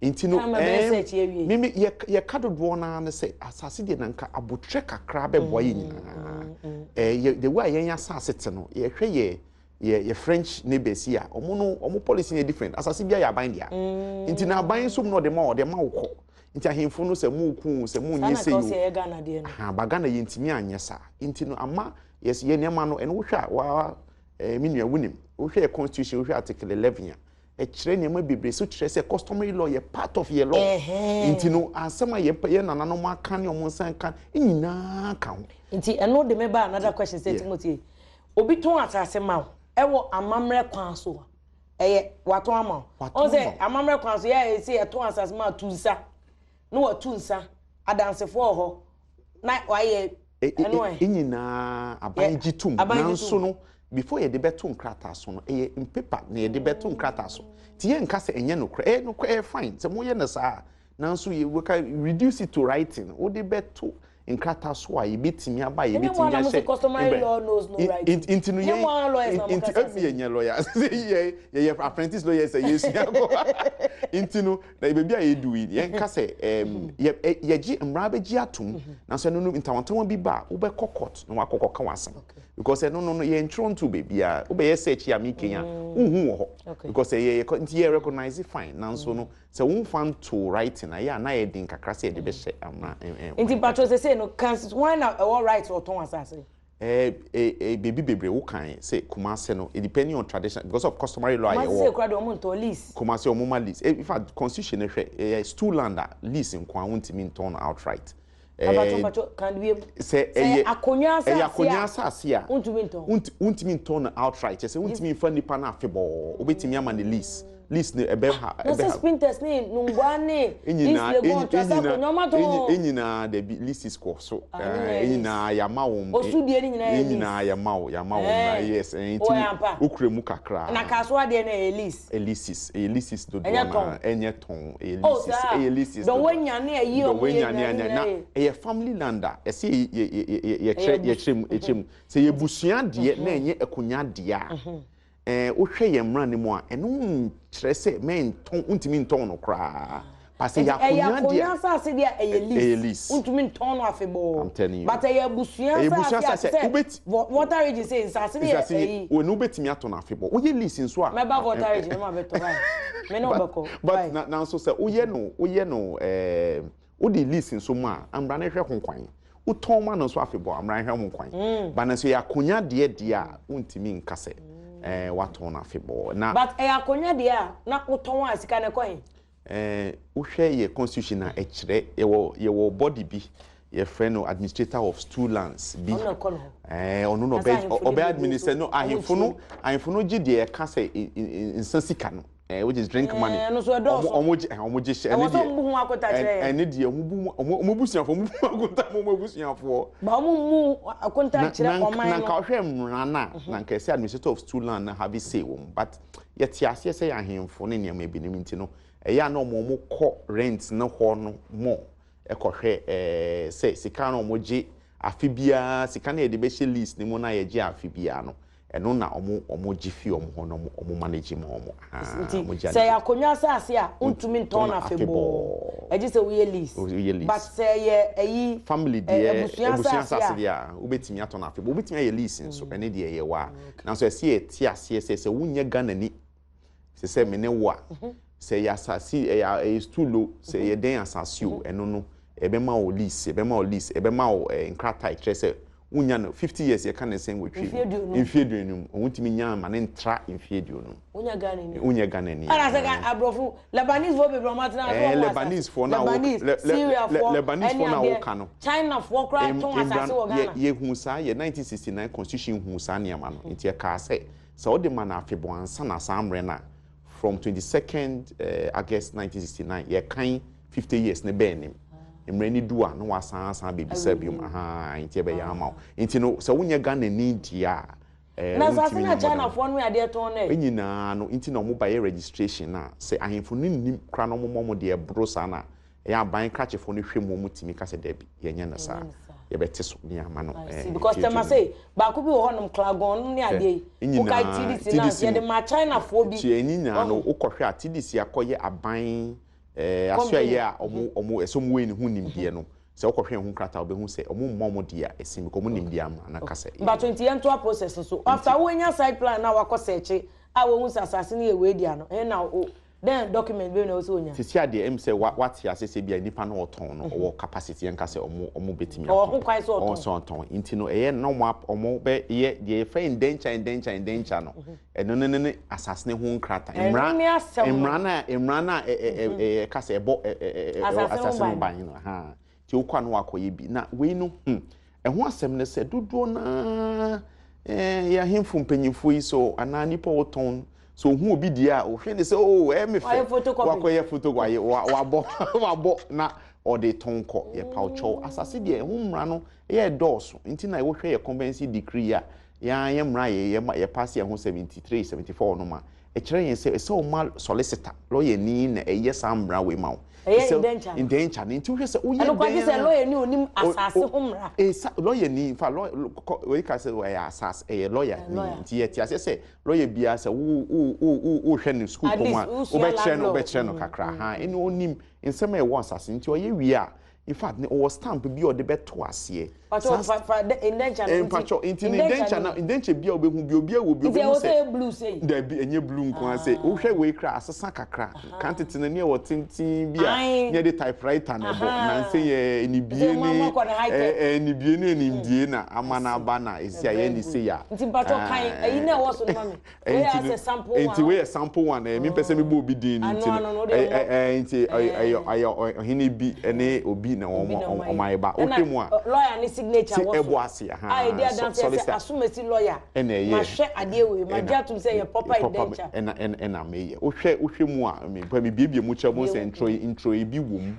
S2: na. Nti no,
S1: Time a bɛyɛ
S2: ɛɛm,
S1: search awie.
S2: mimi yɛka dodoɔ naa ne sɛ asase deɛ na nka abotire kakra bɛboa yɛ nyinaa. The way a yɛn asase te no, yɛhwɛ yɛ French neighbors yi a, ɔmo no ɔmo policy yɛ different. Asase bi ayɛ aban dea. Nti na aban nso mu na ɔde ma wo kɔ. Nti ahemfo no, sɛ mo ku, sɛ mo
S1: saa
S2: nye
S1: na
S2: sɛ
S1: ka
S2: yi
S1: ɔsɛ ɛyɛ Ghana deɛ no.
S2: Ha ba Ghana yɛntumi anyɛ saa. Nti no ama yɛs yɛ nneɛma no ɛno wohwɛ a waa me nua wunim, wohwɛ yɛ constitution, wohwɛ article 11 a, ɛkyerɛ nneɛma bebree so, kyerɛ sɛ customary law yɛ part of yɛ law. Nti no asɛm a yɛ nananom aka ne ɔmo nsa nka nyinaa ka ho.
S1: Nti ɛno de me ba another question sɛ, Timothy, obi tɔn asase ma wo ɛwɔ amammerɛ kwan so a, ɛyɛ watɔn ama wo.
S2: Watɔn
S1: ɔn sɛ
S2: ama wo.
S1: Amammerɛ kwan so yɛ a, yɛsɛ yɛtɔn asase ma tu nsa na watu nsa, adansefoɔ wɔ hɔ na wayɛ ɛno ɛ.
S2: Nyinaa aban gye tom.
S1: Aban gye
S2: nanso
S1: tom.
S2: No before yɛde bɛto nkrataa so no, ɛyɛ mpepa na yɛde bɛto nkrataa so, nti yɛnka sɛ ɛnyɛ nokorɛ. Ɛyɛ nokorɛ, ɛyɛ fine sɛ moyɛ no saa, nanso yɛ wɔka reduce it to writing, wode bɛto nkrataa so a, yɛbɛtumi aba,
S1: Ɛnyɛ mo
S2: yɛbɛtumi
S1: a na mo
S2: ahyɛ
S1: se customary
S2: mbrɛ.
S1: law knows no writing.
S2: Nti no
S1: Nyɛ mo a lawyers na mo
S2: nti
S1: kasa
S2: ebi
S1: sɛ.
S2: yɛnyɛ lawyer, yɛyɛ apprentice lawyers a yɛsua kɔ. Nti no na baabi a yɛdu yi, yɛnka sɛ yɛgye mmara bɛgye atom, nanso ɛno no ntawantawa bi ba a, wobɛkɔ court na wakɔkɔ ka w'asɛm, because ɛno no yɛntwerɛ nto baabi a wobɛyɛ search a mekenya wonhu wɔ hɔ, because ɛyɛ yɛ nti yɛ recognize fine, nanso no sɛ womfa nto writing a, yɛ a na yɛ den kakra sɛ yɛde bɛhyɛ amra.
S1: Nti patro sese no kan wɔn na ɛwɔ right ɔtɔn asase?
S2: Beebi bebree wo kan sɛ Kumase no, it depending on tradition, because of customary law a
S1: Kumasi
S2: yɛwɔ.
S1: sɛ kura de ɔmo ntɔ lease.
S2: Kumase ɔmo ma lease. In fact, constitution no, hwɛ, ɛyɛ stool land a, lease nko a, wontumi ntɔn no outright.
S1: Abatɔ patro kan wie
S2: Sɛ
S1: sɛ
S2: ɛyɛ
S1: akonnwa asase
S2: ɛyɛ akonnwa asase a,
S1: wontumi ntɔn.
S2: Wontumi ntɔn no outright, kyerɛ sɛ wontumi nfa nipa no afebɔɔ. Wobɛtumi ama ne lease. Lease no ɛbɛ ha
S1: Na
S2: ɛbɛ
S1: sɛ
S2: ha
S1: Spintex ne Nungua ne East
S2: enyinaa
S1: Legon twasa akonnwa ɔmo atɔn.
S2: Enyinaa dabi, leases kɔ so.
S1: Ah, ne nyinaa yɛ lease.
S2: Enyinaa yama wɔn.
S1: Osudie ne nyinaa yɛ lease.
S2: Enyinaa yama wɔn na yes,
S1: Wɔ yɛ ampa.
S2: Nti wokura mu kakra.
S1: Na kasoa deɛ no ɛyɛ lease.
S2: Ɛyɛ leases, ɛyɛ leases dodoɔ
S1: Ɛnyɛ
S2: na
S1: tɔn.
S2: Ɛnyɛ tɔn, ɛyɛ
S1: Oh,
S2: leases.
S1: saa.
S2: Ɛyɛ leases dodoɔ.
S1: Dɔwɔnya ne ɛyi ɔmo yɛ
S2: Dɔwɔnya ne
S1: nyinaa
S2: anya
S1: nyinaa
S2: na
S1: yɛ.
S2: ɛyɛ family land a ɛsɛ yɛ yɛ yɛ yɛ yɛkyerɛ
S1: Ɛyɛ
S2: yɛkyerɛ mu sɛ yɛ busua deɛ na ɛnyɛ akonnwa deɛ a, wohwɛ yɛn mmara no mu a, ɛno nkyerɛ sɛ mɛntɔn, wontumi ntɔn no koraa pasɛ yɛ
S1: Nti ɛyɛ
S2: akonnwa deɛ.
S1: akonnwa asase deɛ ɛyɛ lease.
S2: Ɛyɛ lease.
S1: Wontumi ntɔn no afebɔɔ.
S2: I'm telling you.
S1: But ɛyɛ abusua
S2: Ɛyɛ abusua
S1: asase a
S2: asase.
S1: te sɛ Volta Region sɛ nsase no yɛ
S2: Nsase
S1: ɛyi.
S2: wɔn wobɛtumi atɔ no afebɔɔ, woyɛ lease nso a.
S1: Mɛba Volta Region na ma bɛtɔ bye me ne wobɛkɔ.
S2: But
S1: Bye.
S2: na nanso sɛ woyɛ no wode lease nso mu a, mmara no hwɛ ho kwan. Wotɔn ma no nso afebɔɔ, mmara no hwɛ ho kwan. But nanso yɛ akonnwa deɛ a, wontumi nka sɛ watɔn no afebɔɔ na.
S1: But ɛyɛ akonnwa deɛ a, na wotɔn a, sika no kɔ he?
S2: Wohwɛ yɛ constitution a, ɛkyerɛ yɛwɔ body bi yɛfrɛ no administrator of stool lands bi.
S1: Ɔno na ɛkɔ no hɔ.
S2: Ɔno na
S1: Na sɛ
S2: ɔbɛ
S1: ahemfo no
S2: ɔbɛ
S1: bebree
S2: administer
S1: nso,
S2: no.
S1: ɔmo
S2: Ahemfo no gye deɛ ɛka sɛ nsa sika no, which is drink money.
S1: Ɛno nso ɛdɔɔso.
S2: Ɔmo gye hyɛ.
S1: Ɛwɔ
S2: Ɛne
S1: sɛ ɔmo bu ho akota kyerɛ yɛn.
S2: Ɛne deɛ ɔmo busuafoɔ, ɔmo bu ho akonta ma ɔmo abusuafoɔ.
S1: Ba ɔmo mu akonta kyerɛ ɔman
S2: Na
S1: no.
S2: nka ɔhwɛ mmara no a, na nka ɛsɛ administrator of stool land na have say wɔ mu, but yɛte aseɛ sɛ yɛ ahemfo ne nneɛma ebinom nti no, ɛyɛ a na ɔmo kɔ rent ne hɔ no mɔ ɛkɔhwɛ sɛ sika no ɔmo gye afe biara, sika no yɛde bɛhyɛ lease ne mu na yɛgye afe biara no, ɛno na ɔmo gye fi ɔmo hɔ na ɔmo manage ma ɔmo. Ah,
S1: Nti
S2: ɔmo gye
S1: sɛ ɛyɛ akonnwa asase a, wontumi ntɔn no afebɔɔ, ɛgye sɛ woyɛ lease.
S2: Woyɛ lease.
S1: But sɛ ɛyɛ ɛyi
S2: family deɛ,
S1: abusua
S2: abusua
S1: asase
S2: asase
S1: a,
S2: deɛ a, wobɛtumi atɔ no afebɔɔ, wobɛtumi ayɛ lease nso. Ɛne deɛ ɛyɛ wɔ a, nanso ɛsɛ yɛte aseɛ sɛ wonyɛ Ghanani sɛ me ne wo a, sɛ ɛyɛ asase, ɛyɛ stool o, sɛ ɛyɛ dɛn asase o, ɛno no ɛbɛma wo lease, ɛbɛma wo nkrataa kyerɛ sɛ wonya no 50 years, yɛka ne sɛn wɔtwi.
S1: Mfeɛ 50.
S2: Mfeɛ 50, ɔwotumi nya ama ne ntra mfeɛ 50.
S1: Wonya Ghana ni.
S2: Wonyɛ Ghanani.
S1: Ɛna sɛ aborɔfo, Lebanese foɔ bebree ɔmo atena ase, ɔmo asase.
S2: Lebanese foɔ na wo
S1: Lebanese, Syria foɔ,
S2: Lebanese foɔ
S1: ɛne
S2: na
S1: adeɛ.
S2: woka no.
S1: China foɔ koraa tɔn asase wɔ Ghana.
S2: Yɛhu saa, yɛ 1969 constitution hu saa nneɛma no, nti ɛkaa sɛ wode ma no afebɔɔ ansa na saa mmerɛ no a, from 22nd August 1969 yɛkan 50 years ne bɛɛ nim mmerɛ ni du a, na wasan asan bɛbisa biom aha, nti ɛbɛyɛ ama wo. Nti no sɛ wonyɛ Ghanani deɛ a,
S1: Na asase
S2: wontumi
S1: na
S2: nyɛ
S1: China
S2: mmɔden.
S1: foɔ no adeɛ tɔn nɛ.
S2: Nyinaa no nti na ɔmo ba yɛ registration na sɛ ahemfo no nnim kora na ɔmo ma ɔmo deɛ ɛboro saa na ɛyɛ aban krakyefoɔ no hwɛ mu, ɔmo tumi ka sɛ dɛbi, yɛnyɛ no saa,
S1: no saa.
S2: yɛbɛte so ne ama no.
S1: I see. Because tɛma sɛ baako bi wɔ hɔnom, Klagon nom ne adeɛ yi.
S2: Nyinaa,
S1: wokae TDC na
S2: TDC
S1: yɛde ma China foɔ bi.
S2: Tie, ɛni nyinaa no
S1: Ɔho.
S2: wokɔhwɛ a, TDC akɔyɛ aban. Aso ɛyɛ a ɔmo ɔmo ɛsɛ ɔmo wei ne ho nimdeɛ no, sɛ wokɔhwɛ ho nkrataa, wobɛhu sɛ ɔmo mmɔ ɔmo deɛ a ɛsi because ɔmo nimdeɛ ama na ka sɛ.
S1: Mbatɔ, nti yɛntoa process so. After wonya site plan na wakɔ search a, wohu sɛ asase no yɛ wei dia no, ɛhe na o then document bɛyi na ɛwɔ sɛ onya?
S2: Sisi adeɛ sɛ wate ase sɛ bia nipa no ɔtɔn no, ɔwɔ capacity, yɛnka sɛ ɔmo bɛtumi.
S1: Ɔwɔ ho kwan sɛ ɔtɔn.
S2: Ɔwɔ sɛ ɔtɔn, nti no ɛyɛ na ɔmo bɛ yɛ deɛ yɛfrɛ indenture no. Ɛno ne asase ne ho nkrataa.
S1: Ɛno ne asɛm no.
S2: Mmara na ɛ ɛ ɛ ɛka sɛ ɛbɔ ɛ ɛ ɛ
S1: asase ho
S2: asase no ban no ha, nti wokɔ a no wakɔyɛ bi. Na wei no, ɛho asɛm ne sɛ dodoɔ naa yɛ ahemfo mpanyinfoɔ yi so anaa nipa a wɔtɔn so, ohun obi deɛ a ohwɛ ne sɛ, "Oh, ɛyɛ mi
S1: Wayɛ
S2: fɛ."
S1: photocopy.
S2: Wakɔyɛ photocopy, wabɔ na ɔde tɔn kɔ. Yɛ pawkyɛw, asase deɛ, ɛho mmara no ɛyɛ dɔɔso, nti na wɔhwɛ yɛ conveyancing decree a yɛn yɛ mmara yɛ pass yɛn ho 73, 74 no ma ɛkyerɛ yɛn sɛ ɛsɛ ɔma solicitor, lawyer ni na ɛyɛ saa mmara wei ma wo.
S1: Ɛyɛ
S2: Ɛsɛ
S1: indenture no.
S2: Indenture no, nti wohwɛ sɛ woyɛ
S1: Ɛno kwagye sɛ
S2: dɛn a
S1: lawyer ni onim asase ho mmara.
S2: Esa lawyer ni nfa lawyer wei ka sɛ ɛyɛ asase, ɛyɛ lawyer ni.
S1: Lawyer.
S2: Nti yɛ te aseɛ sɛ lawyer biara, sɛ wo hwɛ no school
S1: At
S2: kɔm
S1: least
S2: a,
S1: wosua
S2: wobɛkyerɛ
S1: land
S2: no
S1: law.
S2: wobɛkyerɛ no kakra ha, ɛne onim nsɛm a ɛwɔ asase. Nti ɔyɛ wie a, in fact ne ɔwɔ stamp bi a ɔde bɛto aseɛ.
S1: Patro, fa indenture no.
S2: Mpatwɔ, nti ne indenture na indenture bi a wobɛhu bi, obi a wɔ bi
S1: Nti
S2: wobɛhu
S1: ɛwɔ sɛ
S2: sɛ
S1: ɛyɛ blue sei?
S2: Dabi, ɛnyɛ blue nko ara. Sɛ wohwɛ wei kra, asesa kakra. Kan tete no ne ɛwɔ tenten bi a ne yɛde typewriter na ɛbɔ. Nanse yɛ enibie
S1: Nti mo
S2: ne
S1: akɔ ne high tech.
S2: Enibie ne enimdie na ama na aba na esi a yɛn ni se ya.
S1: Nti mpatwɔ, kan ɛyi na ɛwɔ so no ma me. Wei yɛ asɛ sample one.
S2: Nti wei yɛ sample one. Mi mpɛ sɛ mi bɔ obi din ni, nti
S1: Ano, no, wode
S2: ɛ
S1: mmɔ.
S2: ɛ nti ɛyɛ ɔhene bi ɛne obi na
S1: Obi
S2: wɔn
S1: na
S2: wɔn ayɛ ba.
S1: Ɛna
S2: Wohwɛ mu a,
S1: lawyer ne signature
S2: ti
S1: wɔ so.
S2: ɛbɔ ase
S1: A yɛdi adanseɛ sɛ
S2: solicitor
S1: asomasi lawyer.
S2: Ɛna ɛyɛ.
S1: Mahwɛ adeɛ wei, magye atom sɛ yɛ proper indenture.
S2: Ɛna meyɛ, wohwɛ mu a, me pɛ mebiebie mu kyerɛ mo sɛ ntwerɛ bi wɔ mu,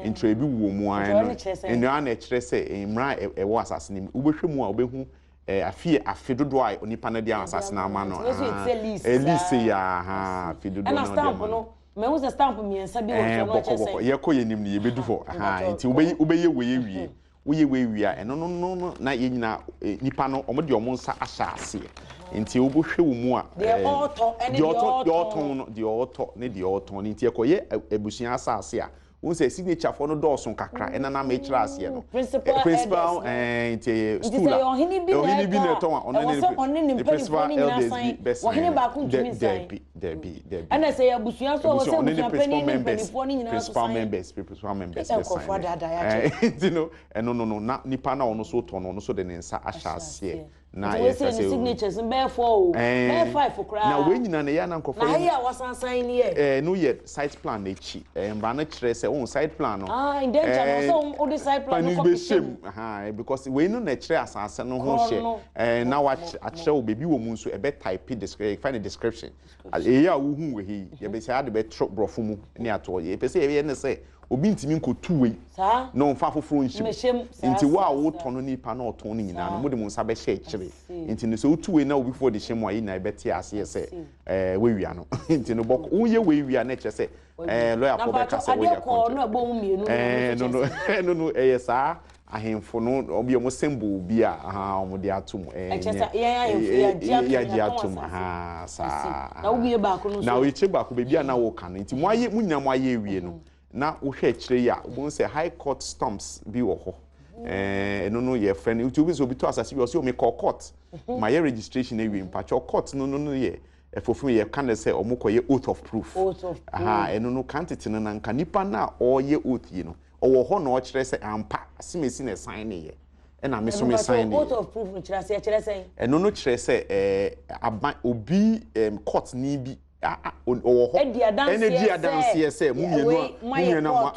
S2: ntwerɛ bi wɔ mu a
S1: Ntwerɛ
S2: ɛno
S1: no kyerɛ sɛn?
S2: Ɛno ara na ɛkyerɛ sɛ mmara a ɛwɔ asase no mu, wobɛhwɛ mu a, wobɛhu afe dodoɔ a onipa no de asase no ama no.
S1: Nti nso ɛte sɛ lease
S2: lease
S1: saa.
S2: yɛ aha, afe dodoɔ
S1: Ɛna
S2: na ɔde
S1: stamp
S2: ama no.
S1: no, mahu sɛ stamp mmiɛnsa bi wɔ so no,
S2: bɔkɔ
S1: kyerɛ
S2: bɔkɔ
S1: sɛ
S2: yɛkɔ yɛ nim no, yɛbɛdu hɔ. Aha,
S1: Mpatwɔ,
S2: nti wobɛyɛ wei wie, woyɛ wei wie a, ɛno no na yɛn nyinaa nipa no, ɔmo de ɔmo nsa ahyɛ aseɛ, nti wobɛhwɛ wo mu a
S1: Deɛ ɔretɔ ɛne
S2: deɛ
S1: deɛ
S2: ɔtɔ, deɛ
S1: ɔretɔn.
S2: ɔtɔn no, deɛ ɔretɔ ne deɛ ɔretɔn no. Nti ɛkɔyɛ abusua asase a, wohu sɛ signature foɔ no dɔɔso kakra, ɛna na mekyerɛ aseɛ no.
S1: Principal
S2: Principal
S1: elders no.
S2: Nti ɛyɛ
S1: Nti
S2: stool
S1: sɛ
S2: a
S1: yɛ ɔhene bi na
S2: ɔhene bi na
S1: ɛtɔ
S2: ɛtɔn a,
S1: a,
S2: ɔno
S1: ɛwɔ
S2: ne
S1: sɛ ɔne ne
S2: ne principal
S1: mpanimfoɔ no nyinaa
S2: elders
S1: sign.
S2: bi bɛsign.
S1: Ɔhene baako ntumi nsign.
S2: Dabi.
S1: Ɛna sɛ yɛ abusua so a, ɛwɔ sɛ
S2: Abusua, ɔne ne
S1: abusuapanin
S2: principal
S1: ne
S2: members
S1: mpanimfoɔ no nyinaa so
S2: principal
S1: sign.
S2: members
S1: Ɛ,
S2: bɛ
S1: nkurɔfoɔ
S2: sign.
S1: adaadaa yɛ akyɛ.
S2: Nti no, ɛno no na nipa na ɔno so tɔ no, ɔno so de ne nsa ahyɛ aseɛ na
S1: Nti wei
S2: yɛka
S1: sɛ ne
S2: sɛ
S1: signatures no bɛyɛ four o, bɛyɛ five koraa.
S2: Na wei nyinaa na ɛyɛ na nkurɔfoɔ
S1: Na ha
S2: yɛ
S1: yi a wasansan ni yɛ?
S2: No yɛ site plan n'akyi. Mmara no kyerɛ sɛ ohun site plan no.
S1: Ah, indenture no, sɛ wode site plan no
S2: no
S1: kɔ
S2: bɛhyɛ mu aha, because wei no na ɛkyerɛ asase no ho
S1: Korɔ
S2: hyɛ
S1: no.
S2: Na wakyerɛ akyerɛ wo baabi wɔ mu nso, ɛbɛ type description, yɛfa no description. Ɛyɛ a wohu wɔ ha yi, yɛbɛsɛ ade bɛtwerɛ borɔfo mu ne atoɔ. Yɛpɛ sɛ yɛyɛ ne sɛ obi ntumi nkɔtu wei
S1: Saa
S2: na ɔmfa foforɔ nhyɛ
S1: Mmɛhyɛ mu,
S2: mu.
S1: saa,
S2: Nti wo a wotɔ no, nipa na ɔtɔn no nyinaa no, mode mo nsa bɛhyɛ akyire. Nti no sɛ wotu wei na obi foforɔ de hyɛ mu a, yɛn nyinaa yɛbɛte aseɛ sɛ wawia no. Nti no bɔkɔ, woyɛ wei wie a, na ɛkyerɛ sɛ
S1: Na
S2: lɔyafoɔ bɛka
S1: mpatwɔ,
S2: sɛ
S1: adeɛ
S2: woyɛ
S1: kɔɔ no a ɛbɔ mu mmienu no,
S2: ɛɛ
S1: no
S2: no
S1: nso
S2: no
S1: kyerɛ sɛ
S2: ɛno no ɛyɛ saa ahemfo no, ɔbi ɔmo symbol bi a aha ɔmo de ato mu.
S1: Ɛkyerɛ sɛ yɛn ahemfo yɛagye atom,
S2: yɛagye
S1: yɛatɔn
S2: atom
S1: asase.
S2: Aha, saa.
S1: Na wobue baako no
S2: Na
S1: nso?
S2: okyire baako, baabi a na wɔka no, nti mo ayɛ, mo nyinaa mo ayɛ awie no, na wohwɛ akyire yi a, wobɛhu sɛ high court stamps bi wɔ hɔ. Ɛno no yɛ frɛ no, nti obi sɛ obi tɔ asase bi, ɔsɛ omi kɔ court ma yɛ registration awie. Mpakyɛw, court no yɛ ɛfoforo, yɛ ka ne sɛ ɔmo kɔ yɛ oath of proof.
S1: Oath of proof.
S2: Aha, ɛno no kan tete no na nka nipa na ɔreyɛ oath yi no, ɔwɔ hɔ na ɔkyerɛ sɛ ampa, asemesi na ɛsan ne yɛ, ɛna me so me sign ne
S1: Oath
S2: yɛ.
S1: of proof no kyerɛ aseɛ kyerɛ sɛn?
S2: Ɛno no kyerɛ sɛ aban obi court ni bi ɔwɔ hɔ
S1: Ɛdi adanseɛ
S2: ɛna di
S1: sɛ
S2: adanseɛ sɛ mo mmienu
S1: wei,
S2: a mo
S1: moayɛ
S2: mmienu a mo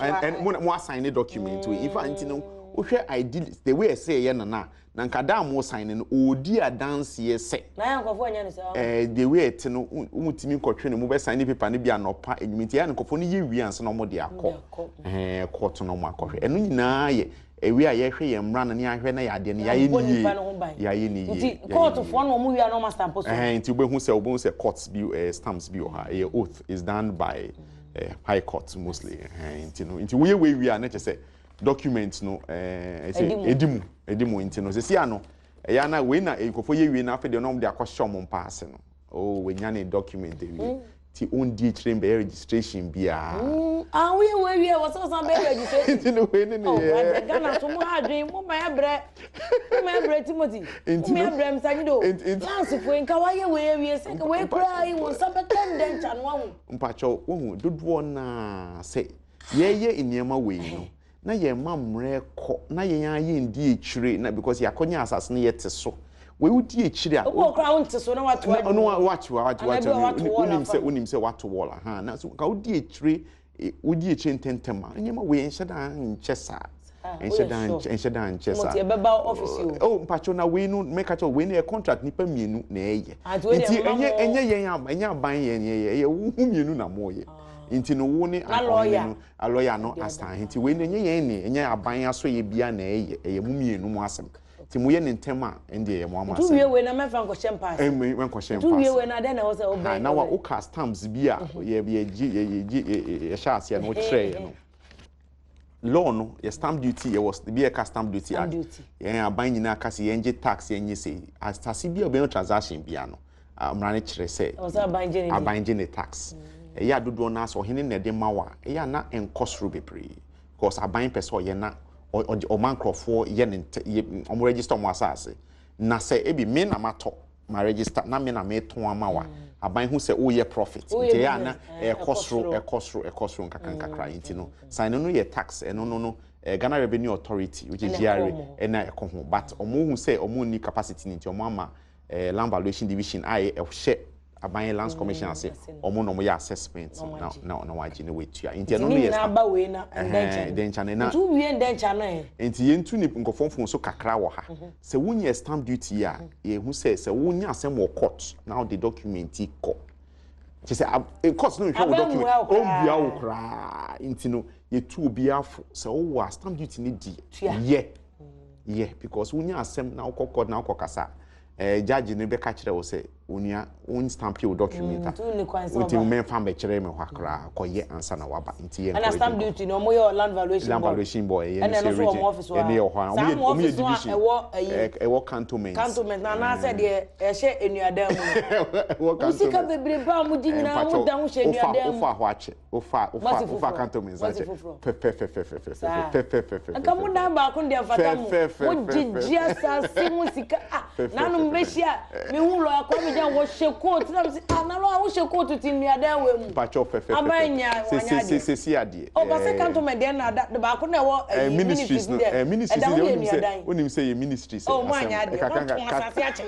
S1: court a-
S2: mo asign ne document wei. In fact, nti no wohwɛ ideally, the way ɛsɛ yɛ nana na nka da a mo sign no, ɔdi adanseɛ sɛ
S1: Na yɛ nkɔfoɔ nyɛ no saa.
S2: The way ɛte no, wotumi nkɔtwe ne mo bɛ sign ne paper no bi anɔpa enyim, nti ɛyɛ a nkɔfoɔ no yɛ wie ansa na ɔmo de akɔ
S1: akɔ.
S2: Court no, ɔmo akɔhwɛ. Ɛno nyinaa yɛ ewi a yɛhwɛ yɛn mmara no ne ahwɛ na yɛ adeɛ no yɛayɛ
S1: Yɛabɔ
S2: ne yie.
S1: nipa no ho ban.
S2: Yɛayɛ ne yie.
S1: Nti
S2: Yɛayɛ ne yie.
S1: courtfoɔ na ɔmo wie a, na ɔmo astamp so?
S2: Nti wobɛhu sɛ courts bi stamps bi wɔ ha, ɛyɛ oath is done by high court mostly. Nti no, nti woyɛ wei wie a, na kyerɛ sɛ document no ɛsɛ
S1: Ɛdi mu.
S2: Ɛdi mu. Nti no sɛsi ano ɛyɛ ana wei na nkurɔfoɔ yɛ wie na afei deɛ na wɔde akɔhyɛ wɔn mpa ase no, oh, wenya ne document awie. Nti ɔndi akyire mbɛyɛ registration biara.
S1: Ah, woyɛ wei wie a, wɔ sɛ ɔsan bɛyɛ registration.
S2: Nti no wei ne ne
S1: Oh,
S2: yɛ.
S1: Awurade, Ghana so mo ha adwen, mo ma yɛbrɛ. Mo ma yɛbrɛ Timothy. Mo
S2: Nti
S1: ma
S2: no
S1: yɛbrɛ Mr. Nyido.
S2: nti nti
S1: Lance fo yi, nka wayɛ wei awie sɛ nka wei
S2: mpa
S1: koraa yi, wo nsa bɛka ndɛnkya no ahu.
S2: Mpakyɛw, wohu dodoɔ naa sɛ yɛyɛ nneɛma wei no na yɛn ma mmerɛ kɔ na yɛn ara yɛndi akyire na because yɛakɔnya asase no yɛte so. Wei wodi akyire a
S1: Obi wɔ koraa wonte so na wato
S2: na
S1: adwuma
S2: ɔno
S1: mu.
S2: wato wato
S1: Anaa
S2: wato
S1: bi a wato wall
S2: wonim
S1: afa.
S2: sɛ wonim sɛ wato wall aha na so nka wodi akyire wodi akyire ntɛntɛm a, nneɛma wei nhyɛ da nkyɛ saa.
S1: Ah,
S2: Nhyɛ
S1: woyɛ
S2: da
S1: sure?
S2: nkyɛ, nhyɛ da nkyɛ saa.
S1: Timothy, ɛbɛba office o.
S2: Oh, mpakyɛw, na wei no mɛka kyerɛ wo, wei no yɛ contract nipa mmienu na ɛyɛ.
S1: Ah, nti wei deɛ
S2: Nti
S1: mma
S2: ɛnyɛ
S1: mo
S2: ɛnyɛ yɛn a ɛnyɛ aban yɛn yɛyɛ, ɛyɛ wo ho mmienu na moyɛ. Nti no wo ne
S1: Na
S2: ɔhene
S1: lawyer.
S2: no a lawyer no asan. Nti wei no ɛnyɛ yɛn ne ɛnyɛ aban aso yɛ bia na ɛyɛ, ɛyɛ mo mmienu mo asɛm. Nti moyɛ ne ntɛm a, ɛndeɛ ɛyɛ mo ama
S1: Nti wowie
S2: asɛm.
S1: wei na mɛmfa nkɔhyɛ mpaase.
S2: Ɛmɛ nkɔhyɛ
S1: Nti wowie
S2: mpaase.
S1: wei na dɛn na ɛwɔ sɛ
S2: Ha
S1: wobɛn?
S2: na wa woka stamps bi a yɛ yɛgye yɛ yɛgye yɛhyɛ aseɛ no wokyerɛ yɛ no. Law no yɛ stamp duty, yɛwɔ bi yɛ ka stamp duty
S1: Stamp
S2: act.
S1: duty.
S2: Yɛn aban nyinaa ka sɛ yɛngye tax, yɛnyɛ sɛ asase bi a ɔbɛyɛ transaction bia no, mmara no kyerɛ sɛ
S1: Ɛwɔ sɛ aban gye ne deɛ.
S2: Aban gye ne tax. Ɛyɛ a dodoɔ no asɛ ɔhene na ɛde ma wo a, ɛyɛ a na ɛnkɔ soro bebree because aban pɛ sɛ ɔyɛ na ɔma nkurɔfoɔ yɛ ne ntɛ yɛ ɔmo register ɔmo asase. Na sɛ ebi me na matɔ ma register na me na metɔn ama wo a, aban ho sɛ woyɛ profit.
S1: Woyɛ
S2: nti ɛyɛ a na
S1: business,
S2: ɛkɔ
S1: ɛkɔ
S2: soro
S1: soro.
S2: Ɛkɔ soro, ɛkɔ soro nkakra nkakra. Nti no sign no yɛ tax, ɛno no Ghana Revenue Authority, which is
S1: Ɛna ɛkɔ
S2: GRA,
S1: ɔmo hɔ.
S2: ɛna ɛkɔ ho, but ɔmo hu sɛ ɔmo nni capacity nti ɔmo ama Land Valuation Division a ɛhyɛ aban Lands Commission ase.
S1: Ase no.
S2: Ɔmo na ɔmo yɛ assessment
S1: Na ɔmo
S2: na
S1: agye.
S2: na wagye ne wetua. Nti
S1: Nti
S2: ɛno
S1: ne
S2: no yɛ
S1: nyinaa ba wei na ndɛnkyɛn.
S2: Ndɛnkyɛn no na
S1: Nti wowie ndɛnkyɛn no ɛ?
S2: Nti yɛntu ne nkɔfoɔ mfo so kakra wɔ ha sɛ wonyɛ stamp duty a, yɛhu sɛ sɛ wonya asɛm wɔ court na wode document yi kɔ kyɛ sɛ court no nhwɛ wo
S1: Aban
S2: document,
S1: mmua wo koraa.
S2: ɔmbua wo koraa. Nti no yɛtu obiara fo sɛ wowɔ a, stamp duty no di
S1: Tua.
S2: Yɛ because wonya asɛm na wokɔ court na wokɔ kasa, judge no bɛka kyerɛ wo sɛ onua won stamp wo document a
S1: Nti wonni kwan sɛ
S2: nti
S1: ɔba.
S2: mɛmfa mbɛkyerɛ me hɔ koraa, kɔyɛ ansa na waba. Nti yɛ
S1: Ɛna
S2: encourage
S1: stamp
S2: nkurɔfoɔ.
S1: duty no, ɔmo yɛ wɔ Land Valuation
S2: Land
S1: Board.
S2: Valuation Board ɛyɛ
S1: Ɛna ɛno
S2: no
S1: nso
S2: sɛ
S1: wɔ mo office hɔ
S2: ɛne
S1: a.
S2: yɛ hɔ a
S1: Saa
S2: ɔmo yɛ
S1: mo
S2: ɔmo yɛ
S1: office no a
S2: division
S1: ɛwɔ ɛyi
S2: ɛwɔ Cantonment.
S1: Cantonment na anaasɛ deɛ ɛhyɛ nnuadan mu no.
S2: Ɛwɔ
S1: Mo sika
S2: Cantonment.
S1: bebree ba a mo gye nyinaa, mo da ho hyɛ
S2: wofa
S1: nnuadan mu.
S2: Wofa hɔ akyɛ, wofa wofa
S1: Masi
S2: wofa
S1: foforɔ.
S2: Cantonment
S1: Masi
S2: akyɛ
S1: foforɔ.
S2: pɛpɛpɛpɛpɛpɛ
S1: Saa.
S2: pɛpɛpɛpɛpɛ.
S1: Nka mo dan baako deɛ mfata mo.
S2: Fɛfɛɛfɛ.
S1: Mo gyegye asase mo sika. Ah, nanom bɛhyia mehu lawyer Kwame Gyan wɔhyɛ coat na mesi, ah, na lawyer wohyɛ coat ti nnuadan wɔ mu.
S2: Mpakyɛw, fɛfɛɛfɛ.
S1: Aban nya wanya adeɛ.
S2: Sesi adeɛ.
S1: Oh, but sɛ Cantonment deɛ na da baako na ɛwɔ ɛyi
S2: ministries no
S1: deɛ
S2: ministries
S1: ɛda
S2: deɛ
S1: ho yɛ
S2: wonim sɛ
S1: nnuadan.
S2: Wonim sɛ yɛ ministries.
S1: Oh, mo anya adeɛ, mo atɔn asase akyɛ.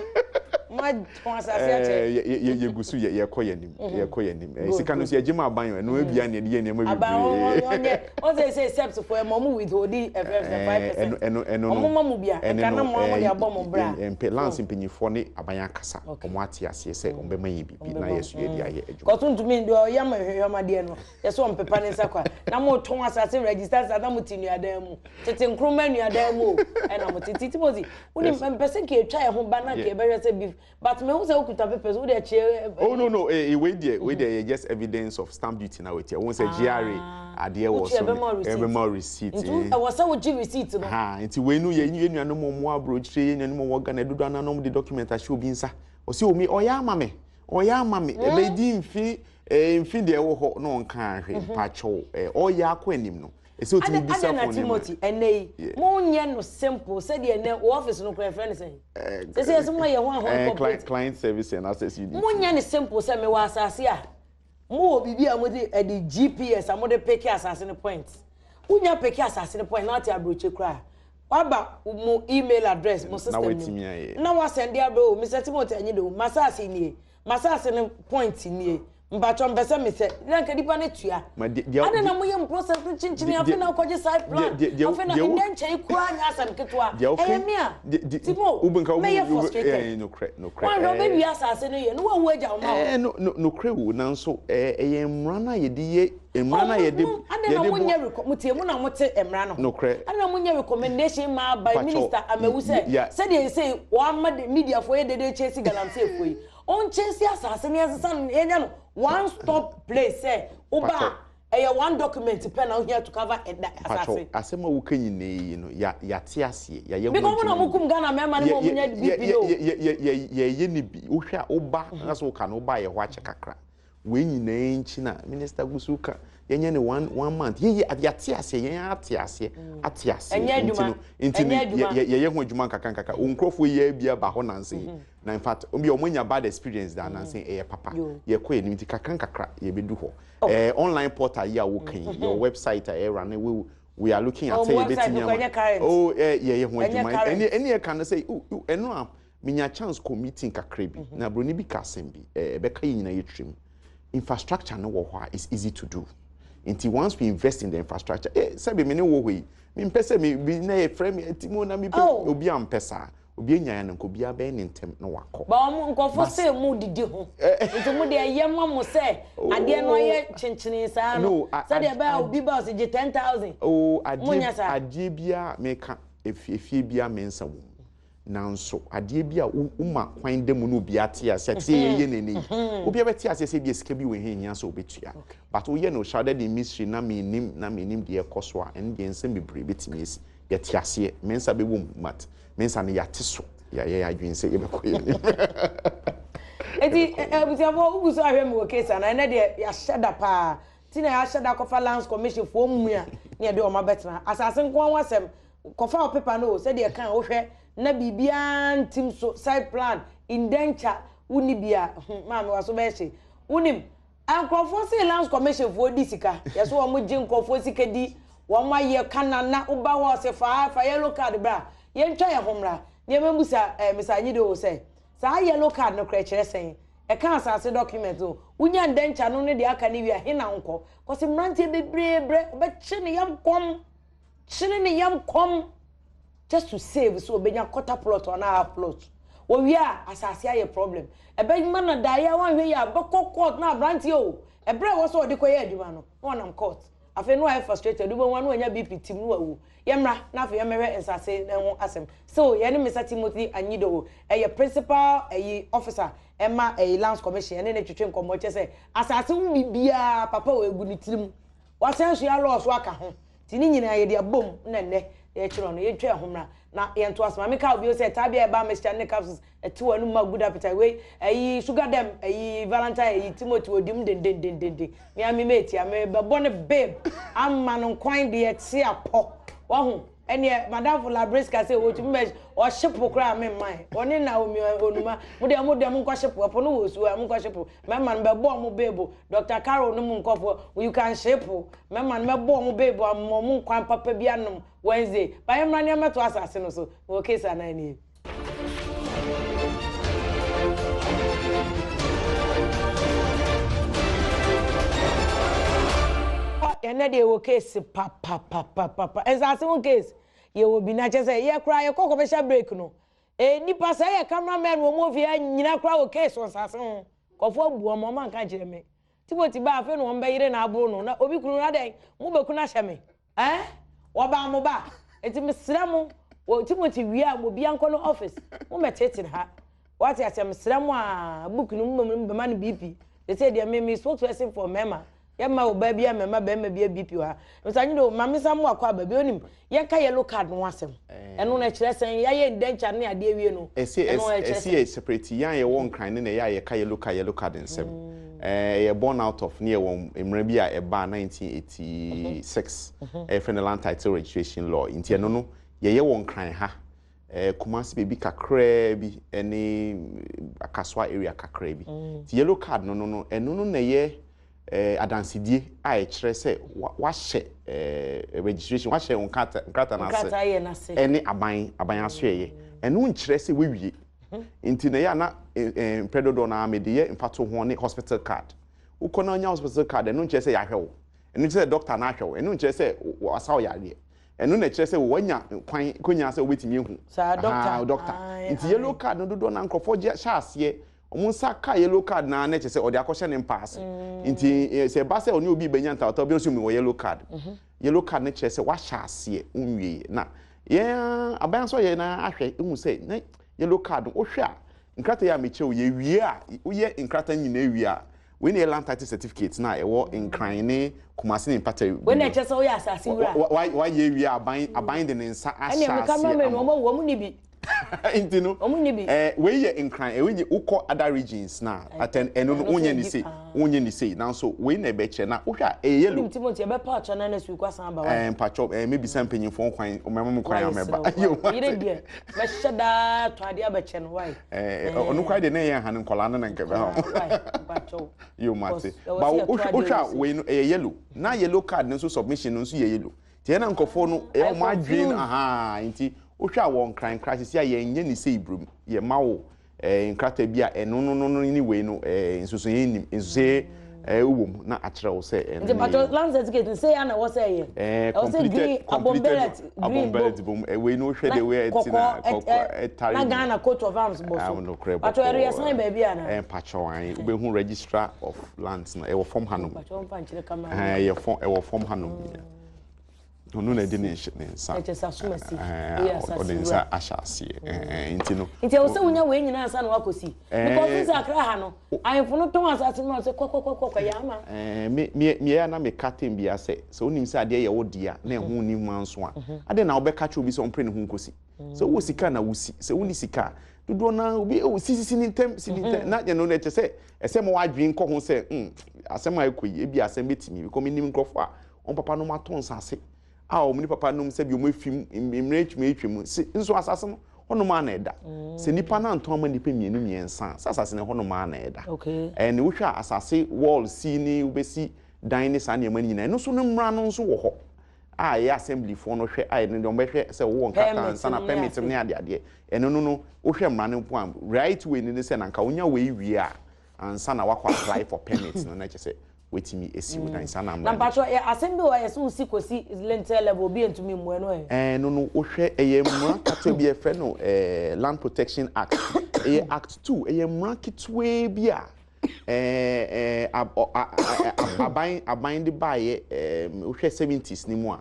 S1: Mo atɔn asase akyɛ.
S2: Yɛgu so yɛkɔ yɛn anim, yɛkɔ yɛn anim. Sika no so yɛgye ma aban o, ɛno ebia na yɛde yɛ nneɛma
S1: Aban wɔn
S2: bebree.
S1: Wɔn nyɛ wɔn sɛ CEPS fo ɛma ɔmo withhold ɛfɛ sɛ 5%.
S2: Ɛno ɛno ɛno no
S1: Ɔmo ma mo bia
S2: ɛno
S1: nka na
S2: no
S1: mo ɔmo de abɔ mo bra.
S2: Mpɛ lands mpanyinfoɔ ne aban akasa, ɔmo ate aseɛ sɛ ɔmo bɛma yɛn bibi na yɛ so yɛde ayɛ adwuma.
S1: Kɔtɔ ntumi deɛ ɔyɛ ama hwehwɛmadeɛ no yɛ sɛ ɔmpepa ne nsa kwa na mo tɔn asase register asase na mo te nnuadan mu tete Nkrumah nnuadan mu o, ɛna mo tete. Timothy, wonim mpɛ sɛ nka etwa yɛn ho ba na nka yɛbɛhwɛ sɛ bi, but mehu sɛ wokuta papers wode akyerɛ.
S2: Oh no no, wei deɛ yɛ just evidence of stamp duty na wetia wɔn sɛ GRA adeɛ wɔ
S1: Wotua
S2: so.
S1: ɛbɛma wo receipt.
S2: Ɛbɛma wo receipt.
S1: Nti ɛwɔ sɛ wogye receipt no.
S2: Ha nti wei no yɛ nuanom a ɔmo aburokyire, yɛ nuanom a wɔwɔ Ghana dodo ananom de document ahyɛ obi nsa, ɔsi omi ɔyɛ ama me, ɔyɛ ama me, ɛbɛdi mfi mfi deɛ ɛwɔ hɔ na ɔnka ahwɛ. Mpakyɛw, ɔyɛ akɔ anim no ɛsɛ otumi
S1: Ade
S2: bisa
S1: ade na
S2: fo ne ma.
S1: Timothy, ɛnɛ yi monyɛ no simple sɛdeɛ ɛnɛ wɔ office no kora yɛfrɛ no sɛn sɛ sɛ yɛsɛ moayɛ ho ahoɔ
S2: client
S1: corporate
S2: Client Service and Access Unit.
S1: Monyɛ no simple sɛ mewɔ asase a, mowɔ biribi a mode ɛde GPS a mode pick asase no point. Wonya pick asase no point na ate aburokye koraa waba mo email address mo system
S2: Woatumi
S1: no
S2: ayɛ.
S1: Na wasend abrɛ o, Mr Timothy anyi de o, masase nie, masase no point nie, mpatwɔ mpɛ sɛ mesɛ na nka nipa no tua.
S2: Ma deɛ
S1: ade na moyɛ process no kyenkyene, afei na wokɔgye site plan, afei na ndɛ nkyɛn koraa nyɛ asɛm ketewa. Ɛyɛ me a, Timo, mɛyɛ frustrated.
S2: Nokorɛ, nokorɛ.
S1: Wɔn ahwɛ ɔbɛwie asase no yɛ no wawu agya wo ma wo.
S2: No no nokorɛ wo, nanso ɛyɛ mmara no a yɛde yɛ mmara no a yɛde
S1: ade na
S2: yɛde
S1: monyɛ mo tie mo na mote mmara no ho.
S2: Nokorɛ.
S1: Ade na monyɛ recommendation ma by
S2: Pacho,
S1: Minister Amewu sɛ sɛdeɛ sɛ wɔama de mediafoɔ yɛ dede kyɛsi galamseyfoɔ yi, ɔnkyɛsi asase no, yɛnsesa no, yɛnya no one stop place sɛ woba
S2: Pacho.
S1: a, ɛyɛ one document pɛ na wohia to cover ɛda
S2: Pacho,
S1: asase.
S2: Asɛm a woka nyinaa yi no yɛate aseɛ, yɛayɛ ho
S1: Because mo na
S2: adwuma.
S1: mokum Ghana mmarima no ma ɔmo nya BP no.
S2: Yɛyɛ ne bi. Wohwɛ a woba na sɛ woka no woba yɛ hɔ akyɛ kakra. Wei nyinaa nkyi na minister gu so ka yɛnyɛ no one one month. Yɛyɛ yɛate aseɛ, yɛn ate aseɛ, ate aseɛ.
S1: Ɛnyɛ
S2: Nti
S1: adwuma.
S2: no, nti no,
S1: Ɛnyɛ adwuma.
S2: yɛyɛ ho adwuma nkakra nkakra. Wo nkurɔfoɔ yi bi aba hɔ nansa yi. Na in fact, obi a wɔn anya bad experience da nansa yi, ɛyɛ papa. Yɛkɔ yɛn anim nti kakra nkakra yɛbɛdu hɔ. Online portal yi a woka yi, your website a ɛra no, we are looking at
S1: Oh,
S2: sɛ
S1: mo website
S2: yɛbɛtumi
S1: no
S2: ama.
S1: kɔ ɛnyɛ current.
S2: Oh, yɛyɛ ho
S1: Ɛnyɛ
S2: adwuma.
S1: current.
S2: Ɛne ɛka no sɛ, ɛno a menya chance kɔ meeting kakra bi. Na broni bi ka asɛm bi, ɛbɛka yɛ nyinaa yɛ tirim. Infrastructure no wɔ hɔ a it's easy to do. Nti once we invest in the infrastructure, sɛbi me ne wɔ hɔ yi, mempɛ sɛ me bi na yɛfrɛ me ati mu na mepɛ obi ampɛ saa. Obi anya ya no nka obi abɛyɛ ne ntɛm na wakɔ.
S1: Ba wɔn nkɔfo sɛ mu didi ho. Nti mo deɛ ɛyɛ ma mo sɛ adeɛ no ayɛ kyenkyene saa no.
S2: No,
S1: Sɛdeɛ ɛbɛyɛ a obi ba ɔsɛ gye 10,000.
S2: Oh,
S1: Mo nyɛ saa.
S2: Adeɛ biara meka efie biara me nsa wɔ mu. Nanso adeɛ bi a woma kwan da mu na obi ate ase a, te sɛ yɛyɛ n'ani yi. Obi abɛte ase sɛ ebi sika bi wɔ hia hia sɛ obetua. But woyɛ no shrouded in mystery na menim na menim deɛ ɛkɔ so a, ɛno deɛ nsɛm bebree betumi esi. Yɛte aseɛ, me nsa bɛwɔ mu, but me nsa no yɛate so. Yɛayɛ yɛ adwene sɛ yɛbɛkɔ yɛn anim.
S1: Eti abusuafoɔ wogu so ahwɛ me wɔ case ana, ɛnɛ deɛ yɛahyɛ da paa. Ti na yɛahyɛ da kɔfa Lands Commission foɔ mu a ne yɛde wɔn abɛtena. Asase nko ara ho asɛm, kɔfa wo paper no o, sɛdeɛ kan wohwɛ na biribiara ntim so, site plan, indenture, wonni bi a, maame waso bɛyɛ hye. Wonim, nkurɔfoɔ se Lands Commission foɔ di sika, yɛso wɔn gye nkurɔfoɔ sika di, wɔn ayɛ kana na woba hɔ sɛ fa yellow card bra, yɛntwa yɛn ho mmra. Nneɛma mu sa, Mr. Anyidoho sɛ, saa yellow card no korɛ kyerɛ sɛn? Ɛka asase document o, wonya indenture no ne deɛ aka ne wie a, he na nkɔ? Kɔsi mmeranteɛ bebree brɛ, wɔbɛkye ne yam kɔm, kyene ne yam kɔm, just to save so obenya quarter plot or half plot. Wɔwie a asase ayɛ problem. Ɛbɛma na daeɛ a wanhwɛ yi a bɛkɔ court na aberanteɛ o, ɛberɛ a ɛwɔ sɛ ɔde kɔyɛ adwuma no, na ɔnam court. Afei no ayɛ frustrated, wobɛhu a na wanya BP tim no wawu. Yɛmmra na afei yɛmmɛhwɛ nsase no ho asɛm. So yɛne Mr. Timothy Anyidoho, ɛyɛ principal ɛyi officer ɛma ɛyi Lands Commission, ɛne ne twetwe nkɔmmɔ kyɛ sɛ asase ho biribiara papa wɔ egu ne tirim. Wasan sua law so aka ho. Nti ne nyinaa yɛde abom na nnɛ yɛkyerɛ no, yɛntwa ɛho mmra na yɛnto ase. Maame ka obi sɛ taa bia ɛba mixture ne capsules ɛte wɔ anum ma good appetite. Wei ɛyi sugar dɛm ɛyi Valentine ɛyi Timothy odim dendendendenden. Me ame mate a me bɛbɔ ne babe ama no nkwan deɛ te apɔ. Wahu ɛneɛ madamfo Labriska sɛ wɔtumi bɛ ɔhye po koraa me mman. Ɔne Naomi Onuma mo deɛ mo deɛ mo nkɔhye po, ɛpo no wɔ osuo a mo nkɔhye po. Mɛma no bɛbɔ ɔmo babe Dr. Carol no mu nkɔfoɔ you can hye po. Mɛma no bɛbɔ ɔmo babe ama ɔmo nkwan papa bi anom Wednesday. Ba yɛmmra nneɛma to asase no so. Wɔ case anan nie. Ɛnɛ deɛ wɔ case papapapapa. Nsase ho case yɛwɔ bi na kyɛ sɛ yɛ koraa yɛkɔ commercial break no. Nipa sɛ yɛ cameraman wɔ mu ofie nyina koraa wɔ case wɔ nsase ho. Kɔfoɔ abu wɔn, wɔn anka nkyerɛ me. Timothy ba afei na wɔn bɛyere na aboro no na obi kunu na dɛn mo bɛku na hyɛ me. Wɔbaa mo ba. Enti mesrɛ mo, wɔ Timothy wie a mo bia nkɔ no office. Mo mɛtete ha. Wate asɛm mesrɛ mo a book no mo bɛma no BP. They say deɛ me spokesperson for mmarima. Yɛmma ɔbaa bi a mmarima barima bi a BP wɔ ha. Nsa nyi do maame sa mo akɔ aba bi onim. Yɛnka yellow card no asɛm. Ɛno na kyerɛ sɛn yɛayɛ indenture ne adeɛ wie no.
S2: Ɛsi
S1: Ɛno na kyerɛ
S2: ɛsi yɛ separate yɛn a yɛwɔ Nkran ne na ɛyɛ a yɛka yellow card nsɛm. Yɛ born out of ne yɛwɔ mmerɛ bi a ɛbaa 1986. Ɛyɛ no land title registration law. Nti ɛno no yɛyɛ wɔ Nkran ha. Kumasi baabi kakraa bi ɛne Akasoa area kakraa bi. Nti yellow card no no ɛno no na ɛyɛ adansedie a ɛkyerɛ sɛ wahyɛ registration, wahyɛ nkrata n'ase ɛne aban aso ɛyɛ. Ɛno nkyerɛ sɛ wawie. Nti na ɛyɛ na mpɛ dodoɔ na mede yɛ mfato ho ne hospital card. Wokɔ na ɔnya hospital card, ɛno nkyerɛ sɛ yɛahwɛ wo. Ɛno nkyerɛ sɛ doctor na ahwɛ wo. Ɛno nkyerɛ sɛ wasa wo yareɛ. Ɛno na ɛkyerɛ sɛ wanya kwan konya sɛ wobɛtumi ehu.
S1: Saa doctor.
S2: Doctor. Nti yellow card no dodoɔ na nkurɔfoɔ gye hyɛ aseɛ. Ɔmo nsa ka yellow card na na kyerɛ sɛ ɔde akɔhyɛ ne mpa ase. Nti sɛ ɛba sɛ ɔne obi bɛnya ntawtaw bi nso mi wɔ yellow card. Yellow card no kyerɛ sɛ wahyɛ aseɛ nwie. Na yɛn aban nso yɛ na ahwɛ ehu sɛ na yellow card no wohwɛ a nkrataa yi a mekyerɛ wo yɛ wie a woyɛ nkrataa nyinaa wie a wei na yɛ land title certificate na ɛwɔ Nkran ne Kumasi ne Mpata.
S1: Wei na kyerɛ sɛ woyɛ asase wura.
S2: Wayɛ wie aban de ne nsa ahyɛ
S1: aseɛ. Ɛnna
S2: cameraman
S1: wɔn wɔn ni bi.
S2: Nti no,
S1: Ɔmo nni bi.
S2: Wei yɛ Nkran, ɛwei yɛ wokɔ other regions na atɛn ɛno no
S1: Ɛno nso
S2: wonyɛ ne
S1: yɛ
S2: sei,
S1: bi paa.
S2: Wonyɛ ne sei. Nanso wei na ɛbɛkyerɛ na wohwɛ a ɛyɛ yellow.
S1: Wonim Timothy, ɛbɛpa atwa na next week wasan aba wa.
S2: Mpakyɛw, mebisa mpanyinfoɔ kwan, ɔmɛma mo kwan
S1: Why
S2: a mɛba.
S1: serɛ
S2: Yo,
S1: wo? Yere
S2: mate.
S1: deɛ, mɛhyɛ daa tɔ adeɛ abɛkyɛ no, why?
S2: Ɔno koraa deɛ na ɛyɛ nha no nkɔlaa no na nkɛbɛ ho.
S1: Why? Mpakyɛw.
S2: Yo, mate.
S1: Because ɛwɔ
S2: Ba
S1: sɛ yɛtɔ
S2: wohwɛ
S1: adeɛ
S2: wohwɛ
S1: wɔ
S2: a
S1: si.
S2: Wei no ɛyɛ yellow. Na yellow card no nso submission no nso yɛ yellow. Nti ɛna nkurɔfoɔ no ɛyɛ
S1: I
S2: ɔmo adwene
S1: confused.
S2: Aha, nti wohwɛ a wɔ Nkran kra sisi a yɛnyɛ ne sei brom. Yɛma wo nkrataa bi a ɛno no ne wei no nsusuyɛ nim nsusuyɛ wɔ mu na akyerɛ wo sɛ ɛno
S1: Nti
S2: ne
S1: mpakyɛw, land certificate no sɛ yɛ na ɛwɔ sɛ ɛyɛ.
S2: Ɛɛ
S1: Ɛwɔ sɛ green
S2: completed completed
S1: abɔnbɛlɛt green bom.
S2: Abɔnbɛlɛt bom. Wei no wohwɛ
S1: Na
S2: de wei ɛti na
S1: kɔkɔɔ ɛ
S2: kɔkɔɔ
S1: ɛ
S2: ɛtare
S1: na
S2: mu.
S1: Ghana coat of arms bɔ
S2: Ah,
S1: so.
S2: nokorɛ.
S1: Mpakyɛw, ɛno yɛ
S2: Bɔkɔɔ.
S1: sign baabi ana?
S2: Mpakyɛw an wobɛhu registrar of lands no ɛwɔ fam hanom.
S1: Mpakyɛw, mfa nkyerɛ camera.
S2: Ɛyɛ fam, ɛwɔ fam hanom. Ɔno na ɛde ne nsa.
S1: Ɛkyɛ sɛ asomasi.
S2: Ɛɛ
S1: Ɛyɛ asase
S2: ɔde
S1: wura.
S2: nsa ahyɛ aseɛ. Nti no.
S1: Nti ɛwɔ sɛ wonya wei nyinaa ansa na wakɔsi. Because sɛ Akra ha no, ahemfo no tɔn asase no a sɛ kɔkɔkɔkɔ yɛ ama.
S2: Me me na meka tem bia sɛ wonim sɛ adeɛ yɛ wo dea na ɛho ni ho nso a, ade na wobɛka kyerɛ obi sɛ ɔmpere ne ho nkɔsi? Sɛ wowɔ sika na wosi, sɛ wonni sika a, dodoɔ na obi oh, si si si ne ntɛm, si ne ntɛm, na yɛno no ɛkyɛ sɛ ɛsɛ ma wadwene nkɔ ho sɛ asɛm a ɛkɔ yi, ebi asɛm bɛtumi because menim nkurɔfoɔ a wɔn papa nom atɔ nsase a wɔn ne papa nom sɛ bi wɔn efim mmerɛ atwam si nso asase no hɔnom a na ɛda sɛ nipa na ntɔn ama nipa mmienu mmiɛnsa a, sɛ asase no hɔnom a na ɛda. Ɛne wohwɛ a asase wall si ne wobɛsi dan ne saa nneɛma no nyinaa, ɛno nso no mmara no nso wɔ hɔ a ɛyɛ assemblyfoɔ no hwɛ a ɛno deɛ wɔbɛhwɛ sɛ wowɔ nkrataa
S1: Permit
S2: nsa na
S1: no ne
S2: permit
S1: ase.
S2: Ne adeadeɛ ɛno no wohwɛ mmara no mpo a, right way ne sɛ nanka wonya wei wie a ansa na wakɔ apply for permit no, na kyerɛ sɛ wetumi esi wo dan saa na
S1: Na
S2: mmara no.
S1: Mpakyɛw, yɛ asɛm bi wɔ hɔ a yɛsɛ wosi kɔsi lintel level, obi ntumi mmu ɛno ɛ?
S2: Ɛno no wohwɛ, ɛyɛ mmara ketewa bi a yɛfrɛ no Land Protection Act, ɛyɛ Act 2. Ɛyɛ mmara ketewa bi a ɛɛ ɛɛ ab- ɔ- a- a- a- aban de baayɛ. Wohwɛ 70s ne mu a,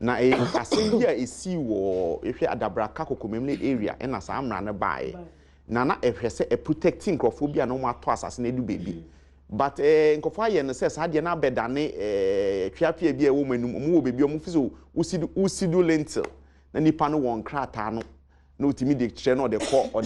S2: na ɛyɛ asɛm bi a esi wɔ ehwɛ Adabraka Kokomlemle area, ɛna saa mmara no baayɛ na ɛhwɛ sɛ ɛprotect nkurɔfoɔ bi a na wɔn atɔ asase no edu beebi, but nkurɔfoɔ ayɛ no sɛ saa deɛ no abɛdane tweapea bi a ɛwɔ wɔn anim. Wɔn wɔ beebi a wɔn fi so wosi do lintel na nipa no wɔ nkrataa no na otumi de kyerɛ na ɔde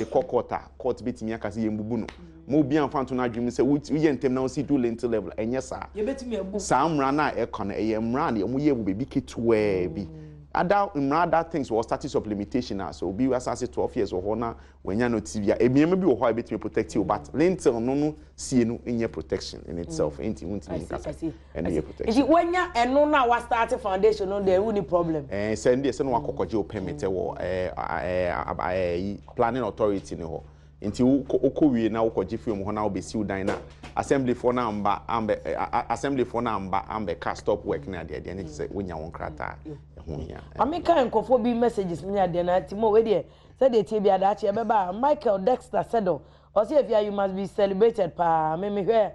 S2: kɔ court a, court betumi aka sɛ yɛn bubu no ma obi anfa nto n'adwene mu sɛ woyɛ ntɛm na wosi do lintel level. Ɛnyɛ saa.
S1: Yɛbɛtumi abu.
S2: Saa mmara no a ɛkɔ no, ɛyɛ mmara a wɔn yɛ wɔ beebi ketewaa bi. Ada mmara, other things wɔ statute of limitation a sɛ obi asase 12 years wɔ hɔ na wɔnya notice bi a, nneɛma bi wɔ hɔ a ebetumi protect you, but lintel no sie no nyɛ protection in itself, nti wuntumi nkasa ɛno yɛ protection.
S1: Nti wonya ɛno na wa start foundation no deɛ, wonni problem.
S2: Sɛ ndé sɛ no wakɔkɔgye o permit wɔ ɛɛ ɛɛ ɛɛ planning authority ne hɔ, nti wokɔ wie na wokɔgye fi wɔn hɔ na wobɛsi wo dan na assemblyfoɔ na amba ambɛ ɛ assemblyfoɔ na amba ambɛka stop work ne adeɛ adeɛ ne kyerɛ sɛ wonya wɔn krataa, ɛho hia.
S1: Maame ka nkɔfoɔ bi messages ne adeɛ na ti mo wei deɛ, sɛdeɛ tie bi adaakye ɛbɛba a, Michael Dexter Sedo ɔsi, "Efia, you must be celebrated paa. Mímí hwɛ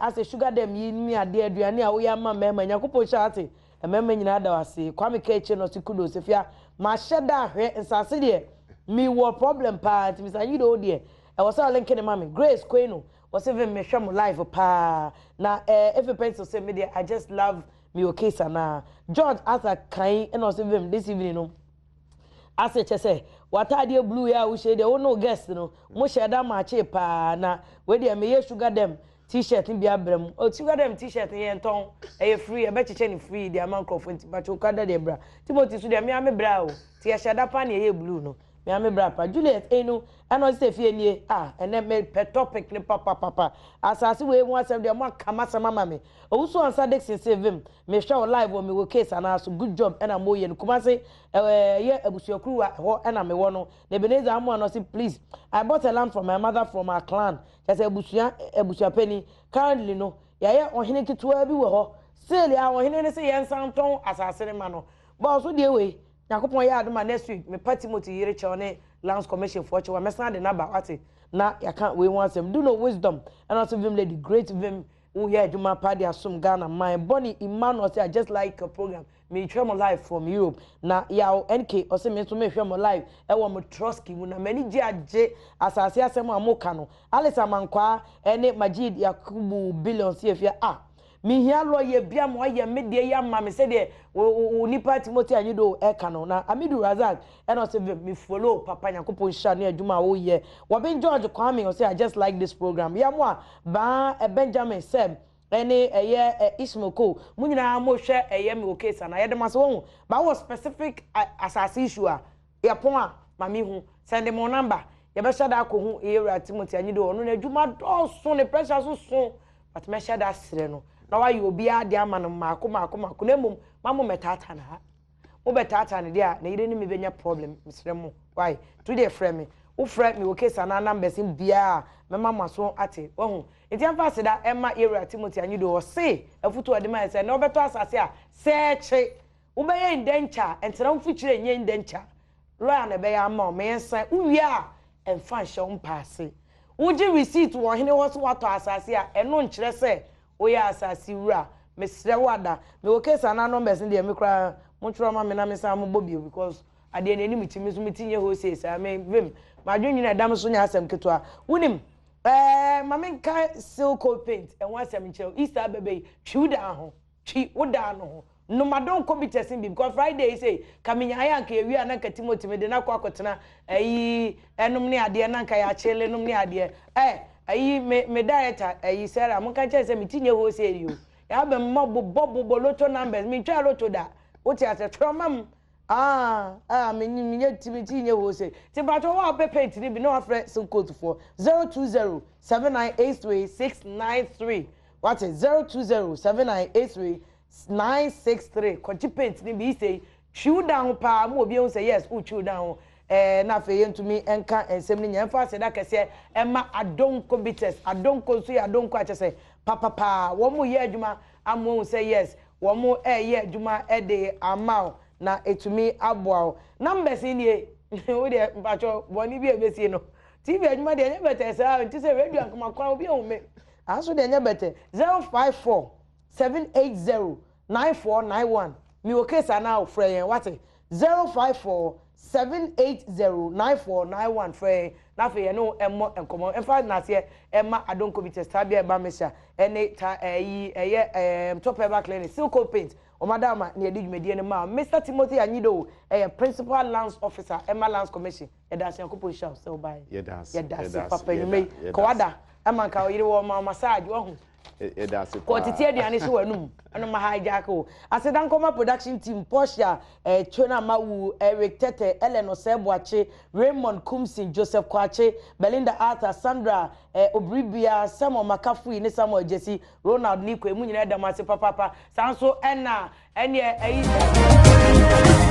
S1: asɛ sugar dam yi ne adeɛ aduane a woyɛ ama mmarima, Nyankopɔn hyɛ ase, mmarima nyinaa da ase." Kwame Kɛkye no ɔsi, "Kudos Efia, ma hyɛ da ahwɛ nsase deɛ, mi wɔ problem paa, nti Mr. Anyido deɛ ɛwɔ sɛ ɔlink ne ma mi." Grace Kweno wɔsi, "Vim, mehwɛ mo live paa." Na Efe Pencil sɛ, "Me deɛ, I just love me okay sana." George Arthur Kan ɛna ɔsi, "Vim, this evening no ase kyɛ sɛ w'ataadeɛ blue yɛ a wohyɛ deɛ, wo no guest no mo hyɛ da maakye paa, na wei deɛ meyɛ sugar dam T-shirt no bi abrɛ mu o. Sugar dam T-shirt no yɛn tɔn, ɛyɛ free, yɛbɛkyekyɛ ne free de ama nkurɔfoɔ, nti patro kada deɛ bra. Timothy so deɛ, mmea me bra o, ti yɛhyɛ da pa na ɛyɛ blue no, mmea me bra pa. Juliet enu ɛna ɔsi sɛ, "Fie nie a ɛnɛ mepɛ topic ne papapapa, asase wei ho asɛm deɛ, mo aka masɛm ama me." Owusu Ansa Dixon sɛ, "Vim, mehwɛ wo live wɔ mewɔ case anaa so. Good job ɛna mo yɛ no Kumase, ɛyɛ abusuakuruwa ɛhɔ ɛna mewɔ no." Na Ebenezer Amoa no ɔsi, "Please, I bought a land from my mother from our clan, kyɛ sɛ abusua abusuapɛni. Currently no yɛayɛ ɔhene ketewa bi wɔ hɔ still a ɔhene no sɛ yɛnsan tɔn asase no ma no bɔɔ so deɛ. Wei Nyankopɔn yɛ adom a, next week mepa Timothy yere kyɛw ne Lands Commission foɔ kyɛw a, mɛsan de n'aba wate na yɛaka wei ho asɛm. Do no wisdom ɛna ɔsɛ, "Vim lady, great vim, woyɛ adwuma pa de asom Ghana man." Bonnie Emmanuel sɛ, "I just like your program, mehwɛ mo live from Europe." Na Yaw NK ɔsɛ, "Me nso mehwɛ mo live ɛwɔ mo Trotsky mu na m'ani gye agye asase asɛm a moka no." Alice Amankwaa ɛne Majid Yakubu Billion si efia a. Mehia lawyer bi ama wayɛ me deɛ yi ama me sɛdeɛ wo wo nipa Timothy Anyido ɛka no. Na Amidu Razak ɛna ɔsɛ vim me follow papa Nyankopɔn nhyira ne adwuma a woyɛ. Wɔben George Kwame ɔsɛ I just like this program. Yɛ mo a baa Benjamin sɛ ɛne ɛyɛ Ishmael Ko mo nyinaa mo hwɛ ɛyɛ me wɔ case ana yɛde mo ase wɔn ba wɔ specific asase issue a Yɛpɔn a, ma me hu. Sɛnde mo number, yɛbɛhyɛ da akɔhu Yewura Timothy Anyido, ɔno n'adwuma dɔɔso, ne pressure so so, but mɛhyɛ da asrɛ no na wayɛ obiara adeɛ ama no mmaako mmaako mmaako, na mmom ma mo mmɛtaataa no ha. Mobɛtaataa no deɛ a, ne yere ne me bɛnya problem, mesrɛ mo, why? Nti wodeɛ frɛ me, wofrɛ me wɔ case anaa numbers no biara a, mɛma mo aso ate, wahu? Nti yɛmfa aseda mma Yewura Timothy Anyido, ɔse afutuo a ɔde ma yɛn sɛ, nnɛ wobɛtɔ asase a, sɛɛkye! Wobɛyɛ indenture a, ɛntena wo mfikyire nyɛ indenture. Lawyer na ɛbɛyɛ ama wo. Ma yɛnsan. Wowie a, ɛmfa nhyɛ wo mpa ase. Wogye receipt wɔ ɔhene hɔ sɛ woatɔ asase a, ɛno nkyerɛ sɛ woyɛ asase wura. Mesrɛ wo ada. Mewɔ case anaa numbers no deɛ, me koraa montwerɛ mma me na mensan mobɔ bio because adeɛ no anim ti, me nso me ti nyɛ wholesale saa. Me vim, m'adwennwene a ɛda me so nyɛ asɛm ketewa. Wonim, ɛɛ, ma menka seal coat paint ɛho asɛm nkyerɛ wo. Easter abɛbɛ yi, twi wo dan ho. Twi wo dan no ho. No ma don kɔ bitters bi because Friday yi sei ka me nyaeɛ a nka yɛwie a na nka Timothy mede no akɔ akɔtena ayi ɛnom ne adeɛ na nka yɛakyele nom ne adeɛ eh ayi me me director ayi Sarah monka nkyɛn sɛ me ti nyɛ wholesale yi o yɛabɛ mma bobɔ bobɔ lotto numbers mentwaa lotto da wote asɛ twerɛ ma m ah ah me me ti me ti nyɛ wholesale ti mpakyɛ wo a wopɛ paint no bi na wafrɛ Silcoat foɔ 020 7983 693 Wate 020 7983 963 kɔgye paint no bi isei twi wo dan ho paa ma obi ahu sɛ yes wotwi wo dan ho ɛɛ na afei yɛntumi nka nsɛm no nyinaa ɛmfa aseda kɛseɛ ɛma Adonko Bitters Adonko nso yɛ Adonko a kyɛ sɛ papapaa wɔn yɛ adwuma ama wɔn sɛ yes wɔn ɛyɛ adwuma ɛde ama wo na ɛtumi aboa wo numbers yi nie wo deɛ mpakyɛ bɔne bi a ɛbɛsie no TV adwuma deɛ ɛnyɛ bɛtɛ saa nti sɛ radio ankoma kwan obi ahu me Aso deɛ ɛnyɛ bɛtɛ. 054 780 9491 mewɔ case anaa o frɛ yɛn wate 054 780 9491 frɛ yɛn na afei yɛne wo mmɔ nkɔmmɔ mfa nnaseɛ ɛma Adonko Bitters Tabia Ɛba Mixture ɛne ta ɛyi ɛyɛ ɛɛm Top Herbal Clinic Silco Paint wɔn ada ama na yɛde dwumadie no ma Mr Timothy Anyidoho ɛyɛ Principal Lands Officer ɛma Lands Commission. Yɛda ase Nyankopɔn nhyira wo sɛ wobae.
S2: Yɛda ase.
S1: Yɛda ase papa enyuma yi. Kɔ wada ɛma nka ɔyere wɔ ma massage wahu.
S2: Yɛda ase paa.
S1: Kɔ tete aduane hyɛ w'anum. Ɛno ma hijack o. Aseda nkɔma production team Portia, eh, Twena Mawu, Eric Tete, Ellen Osei Boakye, Raymond Kumsin, Joseph Kwakye, Belinda Arthur, Sandra, eh, Obribia, Samuel Makafui ne Samuel Gyesi, Ronald Niko. Emu nyinaa yɛda mo ase papaapa. Saa nso ɛna ɛneɛ ɛyi sɛ.